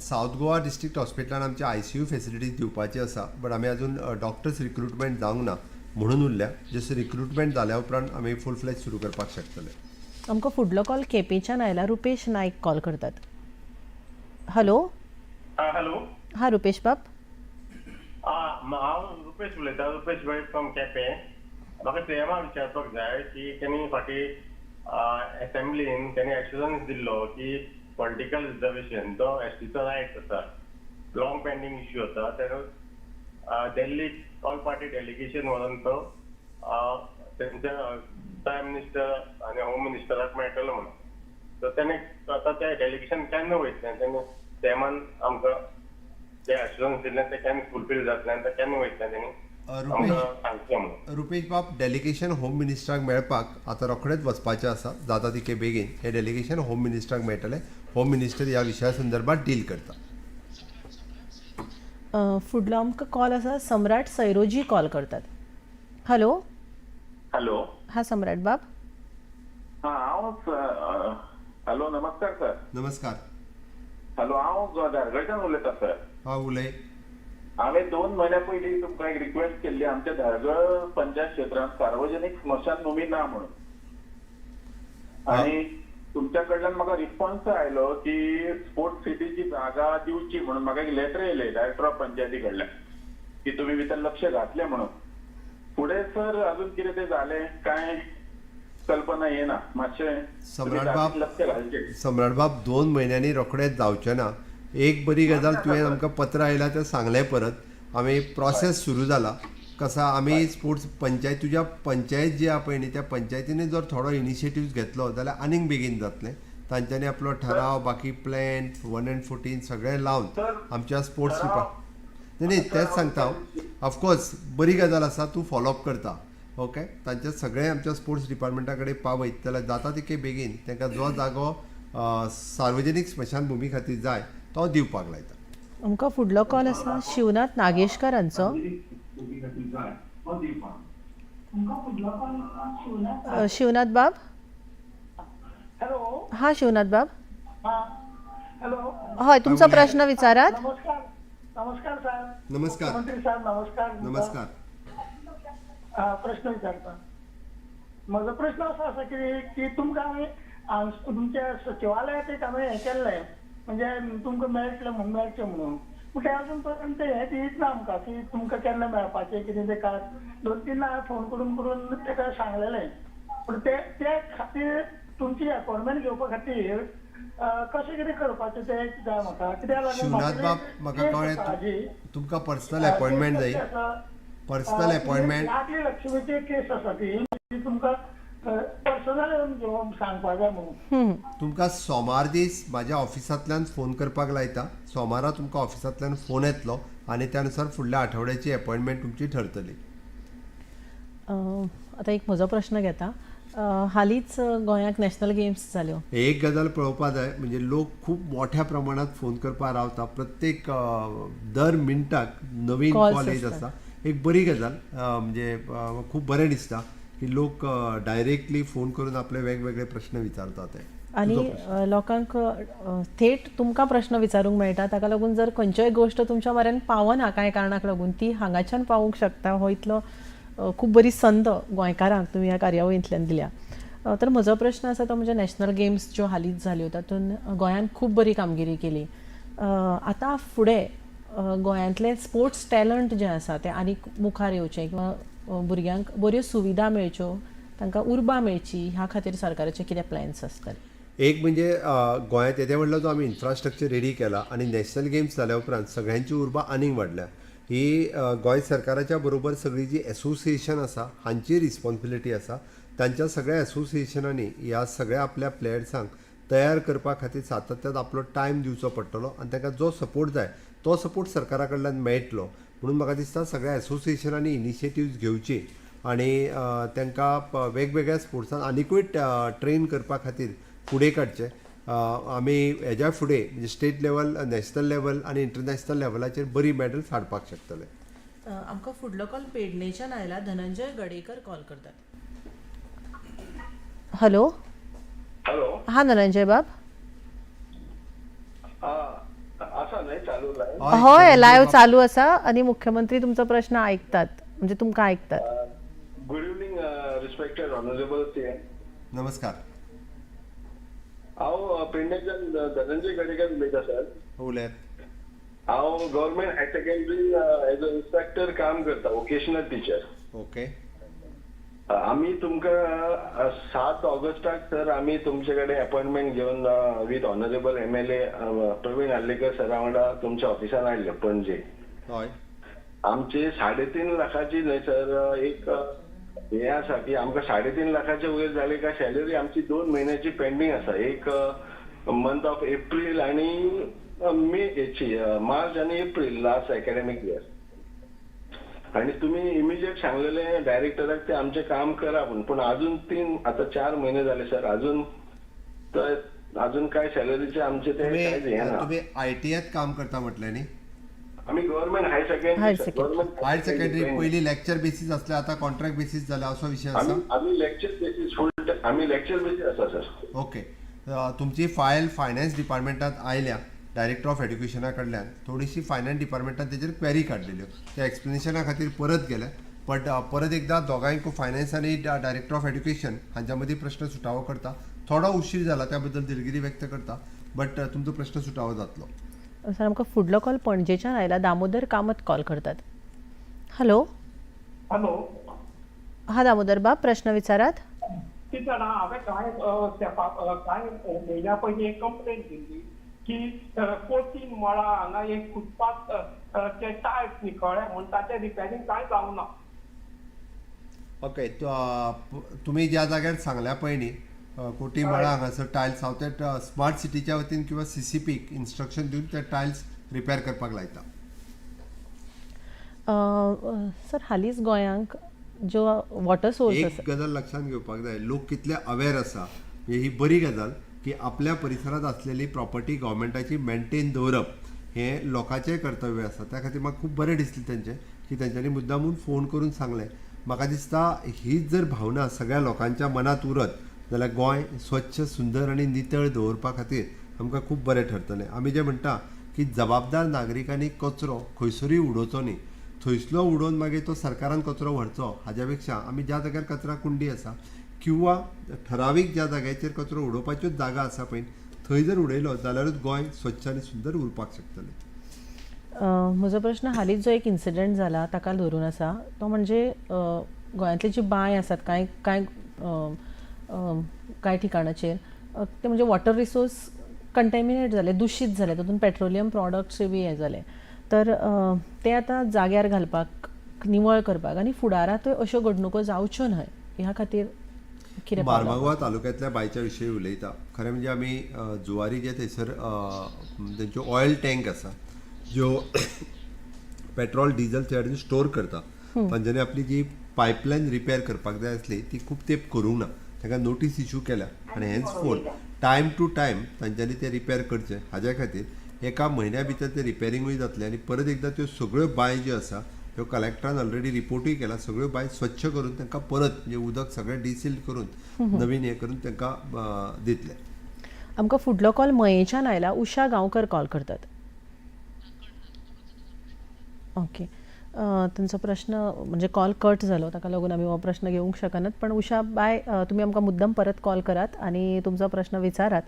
सावथ गोवा डिस्ट्रिक्ट हॉस्पिटलान आमचे आयसीयू फेसिलिटीज दिवपाची आसा, बट आमी अजून डॉक्टर्स रिक्रुटमेंट जावंक ना म्हणून उरल्या. जस्ट रिक्रुटमेंट जाल्या उपरांत आमी फूल फ्लॅश सुरू करपाक शकतले. आमकां फुडलो कॉल केपेंच्यान आयला, रुपेश नायक कॉल करतात. हॅलो. हॅलो. हा रुपेश बाब. हांव रुपेश उलयतां, रुपेश भाई फ्रॉम केपें. म्हाका सीएमा विचारपाक जाय की तेणी फाटीं एसेंब्लीन तेणी एश्युरन्स दिल्लो की पॉलिटिकल रिजर्वेशन जो एसटीचो रायट आसा, लॉंग पेंडींग इश्यू आसा, तेणो दिल्ली ऑल पार्टी डेलिगेशन व्हरून तो तेंच्या प्रायम मिनिस्टर आनी होम मिनिस्टराक मेळटलो म्हणून. सो तेणे आतां तें डेलिगेशन केन्ना वयतलें? तेणे तेमान आमकां जे एश्युरन्स दिल्लें तें केन्ना फुलफील जातलें आनी तें केन्ना वयतलें तेणी आमकां सांगचें म्हणून. रुपेश बाब, डेलिगेशन होम मिनिस्टराक मेळपाक आतां रोखडेंच वचपाचें आसा. जाता तितके बेगीन हें डेलिगेशन होम मिनिस्टराक मेळटलें. होम मिनिस्टर ह्या विशया संदर्भात डील करता. फुडलो आमकां कॉल आसा, सम्राट सैरोजी कॉल करतात. हॅलो. हॅलो. हा सम्राट बाब. हां, हांव, हॅलो, नमस्कार सर. नमस्कार. हॅलो, हांव धारगळच्यान उलयतां सर. हा, उलय. हांवें 2 म्हयन्या पयलीं तुमकां एक रिक्वेस्ट केल्ली, आमच्या धारगळ पंचायत क्षेत्रांत सार्वजनीक स्मशानभुमी ना म्हणून, आनी तुमच्या कडल्यान म्हाका रिस्पॉन्स आयलो की स्पोर्ट्स सिटीची जागा दिवची म्हणून. म्हाका एक लेटर येयलें डायरेक्टर ऑफ पंचायती कडल्यान की तुमी भितर लक्ष घातलें म्हणून. फुडें सर अजून कितें तें जालें कांय कल्पना येना. मातशें सम्राट बाब, लक्ष घालचें. सम्राट बाब, 2 म्हयन्यांनी रोखडेंच जावचें ना. एक बरी गजाल, तुवें आमकां पत्र आयलां तें सांगलें परत. आमी प्रोसेस सुरू जाला. कसा आमी स्पोर्ट्स पंचायत, तुज्या पंचायत जी आहा पळय न्ही, त्या पंचायतीन जर थोडो इनिशिएटीव घेतलो जाल्यार आनीक बेगीन जातलें. तांच्यांनी आपलो ठराव, बाकी प्लॅन 1 and 14 सगळें लावन आमच्या स्पोर्ट्स डिपार्ट. न्ही, तेंच सांगता हांव. ऑफकोर्स बरी गजाल आसा, तूं फॉलोअप करता. ओके, तांच्या सगळें आमच्या स्पोर्ट्स डिपार्टमेंटा कडेन पावयत जाल्यार जाता तितके बेगीन तांकां जो जागो सार्वजनीक स्मशानभुमी खातीर जाय तो दिवपाक लायता. आमकां फुडलो कॉल आसा शिवनाथ नागेशकारांचो. शिवनाथ बाब. हॅलो. हा शिवनाथ बाब. हॅलो. हय, तुमचो प्रश्न विचारात. नमस्कार. नमस्कार साहेब. नमस्कार. मुख्यमंत्री साहेब नमस्कार. नमस्कार. प्रश्न विचारता. म्हजो प्रश्न असो आसा की तुमकां हांवें तुमच्या सचिवालयात एक हांवें हें केल्लें, म्हणजे तुमकां मेळटलें म्हणून, मेळचें म्हणून, पूण तें अजून पर्यंत हें दीत ना आमकां की तुमकां केन्ना मेळपाचें कितें तें. काय 2-3 हांवें फोन करून करून तेका सांगलेलें, पूण ते ते खातीर तुमची अपॉयंटमेंट घेवपा खातीर कशें कितें करपाचें तें जाय म्हाका. कित्याक लागून शिवनाथ बाब, म्हाका कळ्ळें, तुमकां पर्सनल अपॉयंटमेंट जाय. पर्सनल अपॉयंटमेंट, लाडली लक्ष्मीची केस आसा ती तुमकां पर्सनल येवन घेवन सांगपाक जाय म्हणून. तुमकां सोमार दीस म्हाज्या ऑफिसांतल्यान फोन करपाक लायता. सोमारा तुमकां ऑफिसांतल्यान फोन येतलो आनी त्या नुसार फुडल्या आठवड्याची अपॉयंटमेंट तुमची ठरतली. आतां एक म्हजो प्रश्न घेता. हालींच गोंयांत नॅशनल गेम्स जाल्यो. एक गजाल पळोवपा जाय म्हणजे लोक खूब मोठ्या प्रमाणात फोन करपाक रावता. प्रत्येक दर मिनटाक नवीन कॉल येत आसता. एक बरी गजाल, म्हणजे खूब बरें दिसता की लोक डायरेक्टली फोन करून आपले वेगवेगळे प्रश्न विचारतात ते. आनी लोकांक थेट तुमकां प्रश्न विचारूंक मेळटा. ताका लागून जर खंयच्याय गोश्ट तुमच्या मऱ्यान पावना कांय कारणाक लागून, ती हांगाच्यान पावूंक शकता. हो इतलो खूब बरी संद गोंयकारांक तुमी ह्या कार्यावळींतल्यान दिल्या. तर म्हजो प्रश्न आसा तो म्हणजे नॅशनल गेम्स ज्यो हालींच जाल्यो तातूंत गोंयान खूब बरी कामगिरी केली. आतां फुडें गोंयांतलें स्पोर्ट्स टॅलंट जें आसा तें आनीक मुखार येवचें किंवा भुरग्यांक बऱ्यो सुविधा मेळच्यो, तांकां उर्बा मेळची, ह्या खातीर सरकाराचे कितें प्लॅन्स आसतले? एक म्हणजे गोंयांत येदें व्हडलो जो आमी इन्फ्रास्ट्रक्चर रेडी केला आनी नॅशनल गेम्स जाल्या उपरांत सगळ्यांची उर्बा आनीक वाडल्या. ही गोंय सरकाराच्या बरोबर सगळी जी एसोसिएशन आसा हांची रिस्पॉन्सिबिलिटी आसा. तांच्या सगळ्या एसोसिएशनांनी ह्या सगळ्या आपल्या प्लेयर्सांक तयार करपा खातीर सातत्यान आपलो टायम दिवचो पडटलो आनी तांकां जो सपोर्ट जाय तो सपोर्ट सरकारा कडल्यान मेळटलो. म्हणून म्हाका दिसता सगळ्या एसोसिएशनांनी इनिशिएटिव्ज घेवची आनी तांकां वेगवेगळ्या स्पोर्ट्सान आनिकूय ट्रेन करपा खातीर फुडें काडचें. आमी हेज्या फुडें म्हणजे स्टेट लेवल, नॅशनल लेवल आनी इंटरनॅशनल लेवलाचेर बरी मॅडल्स हाडपाक शकतले. आमकां फुडलो कॉल पेडणेच्यान आयला. धनंजय गडेकर कॉल करतात. हॅलो. हॅलो. हा धनंजय बाब. आसा न्हय चालू लायव्ह? हय, लायव्ह चालू आसा आनी मुख्यमंत्री तुमचो प्रश्न आयकतात, म्हणजे तुमकां आयकतात. Good evening respected honourable CM. नमस्कार. हांव पेडणेच्यान धनंजय गडेकर उलयतां सर. उलयात. हांव government higher secondary as a inspector काम करता, वोकेशनल टिचर. ओके. आमी तुमकां 7 ऑगस्टाक सर आमी तुमचे कडेन अपॉयंटमेंट घेवन with honourable MLA Praveen Arlekar सरा वांगडा तुमच्या ऑफिसान आयिल्ले पणजे. हय. आमची 3.5 लाखाची न्हय सर एक हें आसा की आमकां 3.5 लाखाचे वयर जाले काय सॅलरी आमची 2 म्हयन्याची पेंडींग आसा. एक मंथ ऑफ एप्रील आनी मे हेची, मार्च आनी एप्रील लास्ट एकॅडमीक इयर. आणि तुम्ही इमिजिएट सांगलेले डायरेक्टराक, ते आमचें काम करा म्हूण, पूण अजून 3, आतां 4 म्हयने जाले सर, अजून तर अजून काय सॅलरीचे आमचे ते कांयच हे ना. तुम्ही आयटीआयत काम करता म्हटलें न्ही? आमी government higher secondary, government. Higher secondary. पयलीं लेक्चर बेसीस आसले, आतां कॉन्ट्रॅक्ट बेसीस जाला, असो विशय आसा? आमी लेक्चर बेसीस, फूल आमी लेक्चर बेसीस आसा सर. ओके, तुमची फायल फायनान्स डिपार्टमेंटात आयल्या डायरेक्टर ऑफ एड्युकेशना कडल्यान. थोडीशी फायनान्स डिपार्टमेंटान तेजेर क्वेरी काडलेल्यो, त्या एक्सप्लेनेशना खातीर परत गेले. बट परत एकदा दोगांयकूय, फायनान्स आनी डायरेक्टर ऑफ एड्युकेशन हांच्या मदीं प्रश्न सुटावो करता. थोडो उशीर जाला त्या बद्दल दिलगिरी व्यक्त करता, बट तुमचो प्रश्न सुटावो जातलो. सर, आमकां फुडलो कॉल पणजेच्यान आयला. दामोदर कामत कॉल करतात. हॅलो. हॅलो. हा दामोदर बाब, प्रश्न विचारात. कितें जाणा, हांवें कांय तेंपा, कांय म्हयन्या पयलीं एक कंप्लेन दिल्ली की कोटीन मळा हांगा एक फुटपाथ चे टायल्स निकळ्ळे म्हूण, ताचें रिपेरींग कांय जावना. ओके, तुमी ज्या जाग्यार सांगल्या पळय न्ही, कोटी मळा हांगासर टायल्स, हांव ते स्मार्ट सिटीच्या वतीन किंवा सीसीपीक इन्स्ट्रक्शन दिवन ते टायल्स रिपेर करपाक लायता. सर, हालींच गोंयांक ज्यो वॉटर सोर्स एक आसा गजाल लक्षात घेवपाक जाय, लोक कितले अवेर आसा. म्हणजे ही बरी गजाल की आपल्या परिसरांत आसलेली प्रॉपर्टी गव्हर्मेंटाची मेंटेन दवरप हें लोकांचें कर्तव्य आसा. त्या खातीर म्हाका खूब बरें दिसलें तेंचें की तेंच्यांनी मुद्दामून फोन करून सांगलें. म्हाका दिसता हीच जर भावना सगळ्या लोकांच्या मनांत उरत जाल्यार गोंय स्वच्छ, सुंदर आनी नितळ दवरपा खातीर आमकां खूब बरें ठरतलें. आमी जें म्हणटा की जबाबदार नागरिकांनी कचरो खंयसरूय उडोवचो न्ही, थंयसलो उडोवन मागीर तो सरकारान कचरो व्हरचो, हाज्या पेक्षा आमी ज्या जाग्यार कचरा कुंडी आसा किंवा ठरावीक ज्या जाग्याचेर कचरो उडोवपाच्योच जागा आसा पळय, थंय जर उडयलो जाल्यारूच गोंय स्वच्छ आनी सुंदर उरपाक शकतलें. म्हजो प्रश्न हालींच जो एक इन्सिडंट जाला ताका धरून आसा. तो म्हणजे गोंयांतली जी बांय आसात कांय कांय कांय ठिकाणाचेर, ते म्हणजे वॉटर रिसोर्स कंटेमिनेट जाले, दुशीत जाले, तातूंत पेट्रोलियम प्रॉडक्ट्स बी हें जाले. तर ते आतां जाग्यार घालपाक, निवळ करपाक आनी फुडारांतूय अश्यो घडणुको जावच्यो न्हय ह्या खातीर कितें पावलां? मार्मागोवा तालुक्यांतल्या बांयच्या विशयी उलयता. खरें म्हणजे आमी जुवारी जे थंयसर तेंच्यो ऑयल टँक आसा, ज्यो पेट्रोल डिझल थंय हाडून स्टोर करता, तांच्यांनी आपली जी पायपलायन रिपेर करपाक जाय आसली ती खूब तेंप करूंक ना. तांकां नोटीस इशू केल्या आनी हेन्सफोर्थ टायम टू टायम तांच्यांनी ते रिपेर करचे हाज्या खातीर एका म्हयन्या भितर ते रिपेरींगूय जातलें. आनी परत एकदां त्यो सगळ्यो बांय ज्यो आसा त्यो कलेक्टरान ऑलरेडी रिपोर्टूय केला, सगळ्यो बांय स्वच्छ करून तांकां परत, म्हणजे उदक सगळें डिसिल्ट करून नवीन हें करून तांकां दितले. आमकां फुडलो कॉल मयेच्यान आयला. उषा गांवकर कॉल करतात. ओके, तांचो प्रश्न, म्हणजे कॉल कट जालो, ताका लागून आमी हो प्रश्न घेवंक शकनात. पण उषा बाय, तुमी आमकां मुद्दम परत कॉल करात आनी तुमचो प्रश्न विचारात.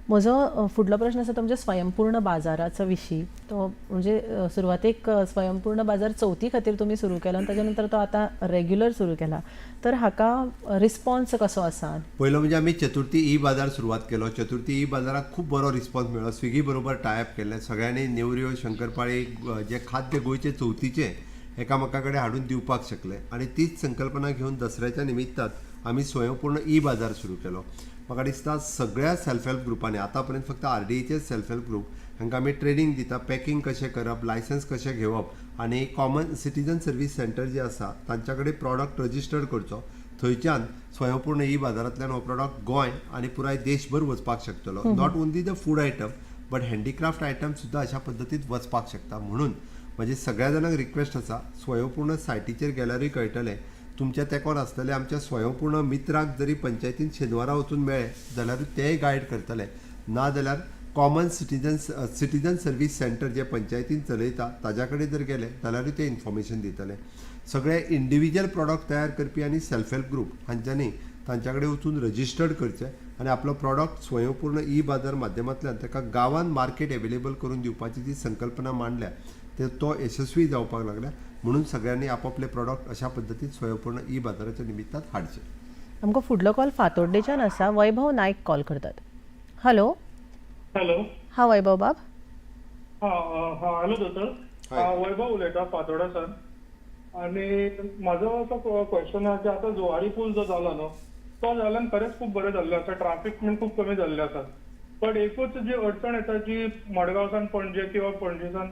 म्हजो फुडलो प्रश्न आसा तो म्हणजे स्वयंपूर्ण बाजाराचो विशीं. तो म्हणजे सुरवातेक स्वयंपूर्ण बाजार चवथी खातीर तुमी सुरू केलो आनी ताच्या नंतर तो आतां रेग्युलर सुरू केला, तर हाका रिस्पॉन्स कसो आसा? पयलो म्हणजे आमी चतुर्थी ई बाजार सुरवात केलो. चतुर्थी ई बाजाराक खूब बरो रिस्पॉन्स मेळ्ळो. स्विगी बरोबर टायअप केल्लें. सगळ्यांनी नेवऱ्यो, शंकरपाळी, जे खाद्य गोंयचे चवथीचे एकामेका कडेन हाडून दिवपाक शकले. आनी तीच संकल्पना घेवन दसऱ्याच्या निमित्तान आमी स्वयंपूर्ण ई बाजार सुरू केलो. म्हाका दिसता सगळ्या सेल्फ हेल्प ग्रुपांनी, आतां पर्यंत फक्त आरडीएचे सेल्फ हेल्प ग्रूप हांकां आमी ट्रेनींग दिता, पॅकिंग कशें करप, लायसन्स कशें घेवप आनी कॉमन सिटीजन सर्वीस सेंटर जे आसा तांच्या कडेन प्रॉडक्ट रजिस्टर्ड करचो. थंयच्यान स्वयंपूर्ण ई बाजारांतल्यान हो प्रॉडक्ट गोंय आनी पुराय देशभर वचपाक शकतलो. Not only the food item but handicraft item सुद्दां अशा पद्दतीन वचपाक शकता. म्हणून म्हजी सगळ्या जाणांक रिक्वेस्ट आसा, स्वयंपूर्ण सायटीचेर गेल्यारूय कळटलें. तुमच्या तेंकोन आसतले आमच्या स्वयंपूर्ण मित्राक जरी पंचायतीन शेनवारा वचून मेळ्ळे जाल्यारूय तेय गायड करतले. ना जाल्यार कॉमन सिटीजन सर्वीस सेंटर जे पंचायतीन चलयता ताज्या कडेन जर गेले जाल्यारूय ते इन्फॉर्मेशन दितले. सगळे इंडिविज्युअल प्रॉडक्ट तयार करपी आनी सेल्फ हेल्प ग्रूप हांच्यांनी तांच्या कडेन वचून रजिस्टर्ड करचें आनी आपलो प्रॉडक्ट स्वयंपूर्ण ई बाजार माध्यमांतल्यान ताका गांवांत मार्केट एवेलेबल करून दिवपाची जी संकल्पना मांडल्या ते तो यशस्वी जावपाक लागल्या. म्हणून सगळ्यांनी आपापले प्रॉडक्ट अशा पद्दतीन स्वयंपूर्ण ई बाजाराच्या निमित्तान हाडचे. आमकां फुडलो कॉल फातोड्डेच्यान आसा. वैभव नायक कॉल करतात. हॅलो. हॅलो. हा वैभव बाब. हा हा, हॅलो दोतोर, वैभव उलयता फातोर्डा सान. आनी म्हाजो असो क्वेश्चन आहा की आतां जुवारी पूल जो जाला न्हू, तो जाल्यान खरेंच खूब बरें जाल्लें आसा, ट्राफीक बीन खूब कमी जाल्लें आसा. बट एकूच जी अडचण येता, जी मडगांवसान पणजे किंवा पणजेसान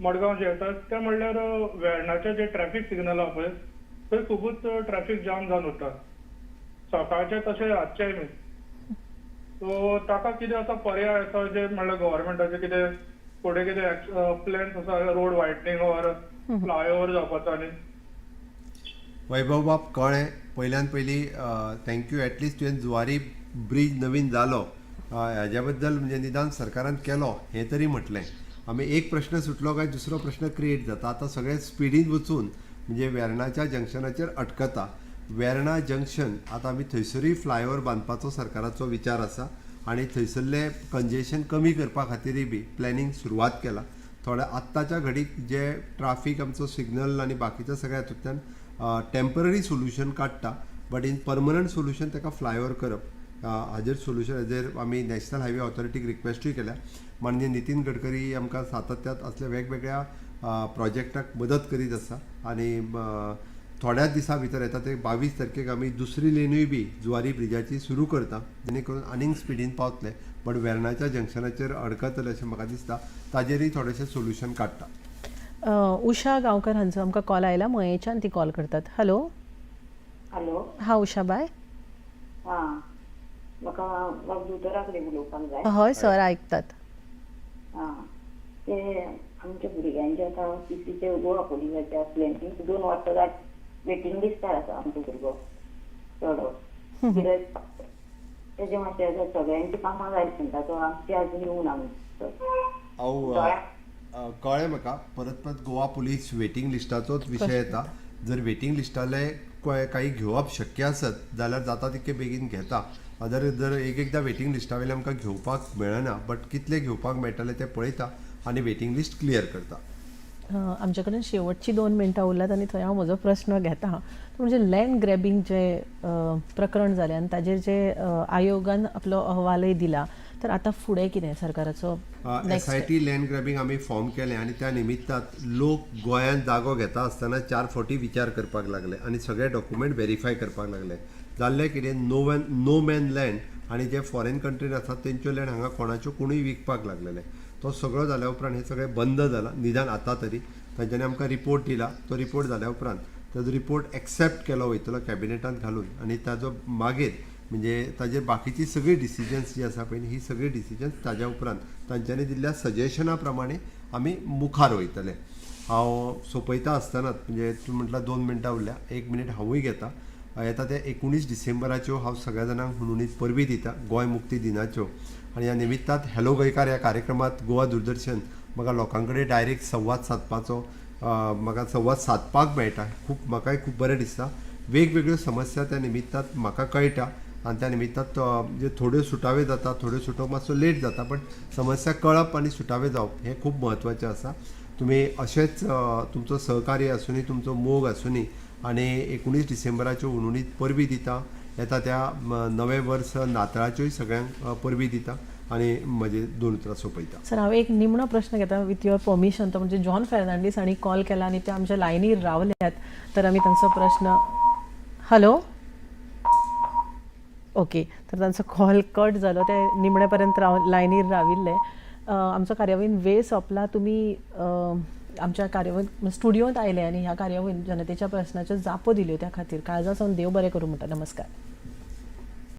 मडगांव जे येतात, ते म्हणल्यार वेर्णाचे जे ट्रॅफीक सिग्नल आहा पळय, थंय खुबूच ट्रॅफीक जाम जावन उरता, सकाळचें तशें रातचेंय बीन. सो ताका कितें असो पर्याय आसा, जे म्हणल्यार गव्हर्मेंटाचे कितें फुडें कितें प्लॅन्स आसा, रोड वायडनींग ऑर फ्लायओवर जावपाचो? आनी वैभव बाब, कळ्ळें. पयल्यान पयली thank you. At least तुवें जुवारी ब्रीज नवीन जालो हाज्या बद्दल, म्हणजे निदान सरकारान केलो हें तरी म्हटलें. आमी एक प्रश्न सुटलो काय दुसरो प्रश्न क्रिएट जाता. आतां सगळे स्पिडीन वचून म्हणजे वेर्णाच्या जंक्शनाचेर अटकता. वेर्णा जंक्शन आतां आमी थंयसरूय फ्लायओवर बांदपाचो सरकाराचो विचार आसा आनी थंयसरलें कंजेशन कमी करपा खातीरय बी प्लॅनिंग सुरवात केला. थोड्या आत्ताच्या घडीक जे ट्राफीक आमचो सिग्नल आनी बाकीच्या सगळ्या हातूंतल्यान टेंपररी सोल्युशन काडटा, बट इन परमनंट सोल्युशन ताका फ्लायओवर करप हाजेर सोल्युशन, हाजेर आमी नॅशनल हायवे ऑथॉरिटीक रिक्वेस्टूय केल्या. माननीय नितीन गडकरी आमकां सातत्यात असल्या वेगवेगळ्या प्रोजेक्टाक मदत करीत आसा आनी थोड्याच दिसां भितर, येता ते 22 तारखेक आमी दुसरी लेनूय बी जुवारी ब्रिजाची सुरू करता, जेणे करून आनीक स्पिडीन पावतले. बट वेर्णाच्या जंक्शनाचेर अडकतले अशें म्हाका दिसता, ताजेरूय थोडेशें सोल्युशन काडटा. उषा गांवकर हांचो आमकां कॉल आयला, मयेच्यान ती कॉल करतात. हॅलो. हॅलो. हा उषाबाय. हां, म्हाका बाब दोतोरा कडेन उलोवपाक जाय. हय सर, आयकतात. आं, ते आमच्या भुरग्यांचे आतां पीसीचे गोवा पुलिसाचे आसले न्ही, 2 वर्सां जाली, वेटींग लिस्टार आसा आमचो भुरगो चेडो. कित्याक तेजें मातशें आतां सगळ्यांची कामां जाली म्हणटा, तो आमची अजून येवना म्हणटा. हांव कळ्ळें म्हाका. परत परत गोवा पुलीस वेटींग लिस्टाचोच विशय येता. जर वेटींग लिस्टाले काही घेवप शक्य आसत जाल्यार जाता तितके बेगीन घेता. अदर जर एक एकदां वेटींग लिस्टा वयले आमकां घेवपाक मेळना, बट कितले घेवपाक मेळटले ते पळयता आनी वेटींग लिस्ट क्लियर करता. आमचे कडेन शेवटची 2 मिनटां उरल्यात आनी थंय हांव म्हजो प्रस्न घेता, तो म्हणजे लँड ग्रॅबिंग जे प्रकरण जालें आनी ताजेर जे आयोगान आपलो अहवालय दिला, तर आतां फुडें कितें सरकाराचो S I T land grabbing आमी फॉर्म केलें आनी त्या निमित्तान लोक गोंयांत जागो घेता आसतना चार फावटी विचार करपाक लागले आनी सगळे डॉक्युमेंट वेरीफाय करपाक लागले. जाल्लें कितें, नो मॅन लँड आनी जे फॉरेन कंट्रीन आसात तेंच्यो लँड हांगा कोणाच्यो कोणूय विकपाक लागलेले. तो सगळो जाल्या उपरांत हें सगळें बंद जालां, निदान आतां तरी. तांच्यांनी आमकां रिपोर्ट दिला. तो रिपोर्ट जाल्या उपरांत ताजो रिपोर्ट एक्सेप्ट केलो वयतलो कॅबिनेटान घालून आनी ताजो मागीर म्हणजे ताजेर बाकीची सगळीं डिसिजन्स जी आसा पळय, ही सगळीं डिसिजन्स ताज्या उपरांत तांच्यांनी दिल्ल्या सजेशना प्रमाणे आमी मुखार वयतले. हांव सोंपयता आसतनाच, म्हणजे तूं म्हटल्यार 2 मिनटां उरल्या, एक मिनीट हांवूय घेता. येता ते 19 डिसेंबराच्यो हांव सगळ्या जाणांक हुनहुनीत परबीं दिता, गोंय मुक्ती दिनाच्यो. आनी ह्या निमित्तान हॅलो गोंयकार ह्या कार्यक्रमात गोवा दूरदर्शन म्हाका लोकां कडेन डायरेक्ट संवाद सादपाचो, म्हाका संवाद सादपाक मेळटा, खूब म्हाकाय खूब बरें दिसता. वेगवेगळ्यो समस्या त्या निमित्तान म्हाका कळटा आनी त्या निमित्तान म्हणजे थोड्यो सुटाव्यो जाता, थोड्यो सुटोवंक मातसो लेट जाता, पण समस्या कळप आनी सुटावे जावप हें खूब म्हत्वाचें आसा. तुमी अशेंच तुमचो सहकार्य आसुनी, तुमचो मोग आसुनी आनी 19 डिसेंबराच्यो हुनहुनीत परबीं दिता. येता त्या नवें वर्स नातळाच्योय सगळ्यांक परबीं दिता आनी म्हजे दोन उतरां सोंपयता. सर, हांव एक निमणो प्रश्न घेता विथ your permission. तो म्हणजे जॉन फेर्नांडीस हांणी कॉल केला आनी ते आमच्या लायनीर रावल्यात, तर आमी तांचो प्रश्न. हॅलो. ओके, तर तांचो कॉल कट जालो. ते निमणे पर्यंत राव लायनीर राविल्ले. आमचो कार्यावळीन वेळ सोंपला. तुमी आमच्या कार्यावळीन स्टुडियोंत आयले आनी ह्या कार्यावळीन जनतेच्या प्रश्नाच्यो जापो दिल्यो, त्या खातीर काळजा सावन देव बरें करूं म्हणटा. नमस्कार.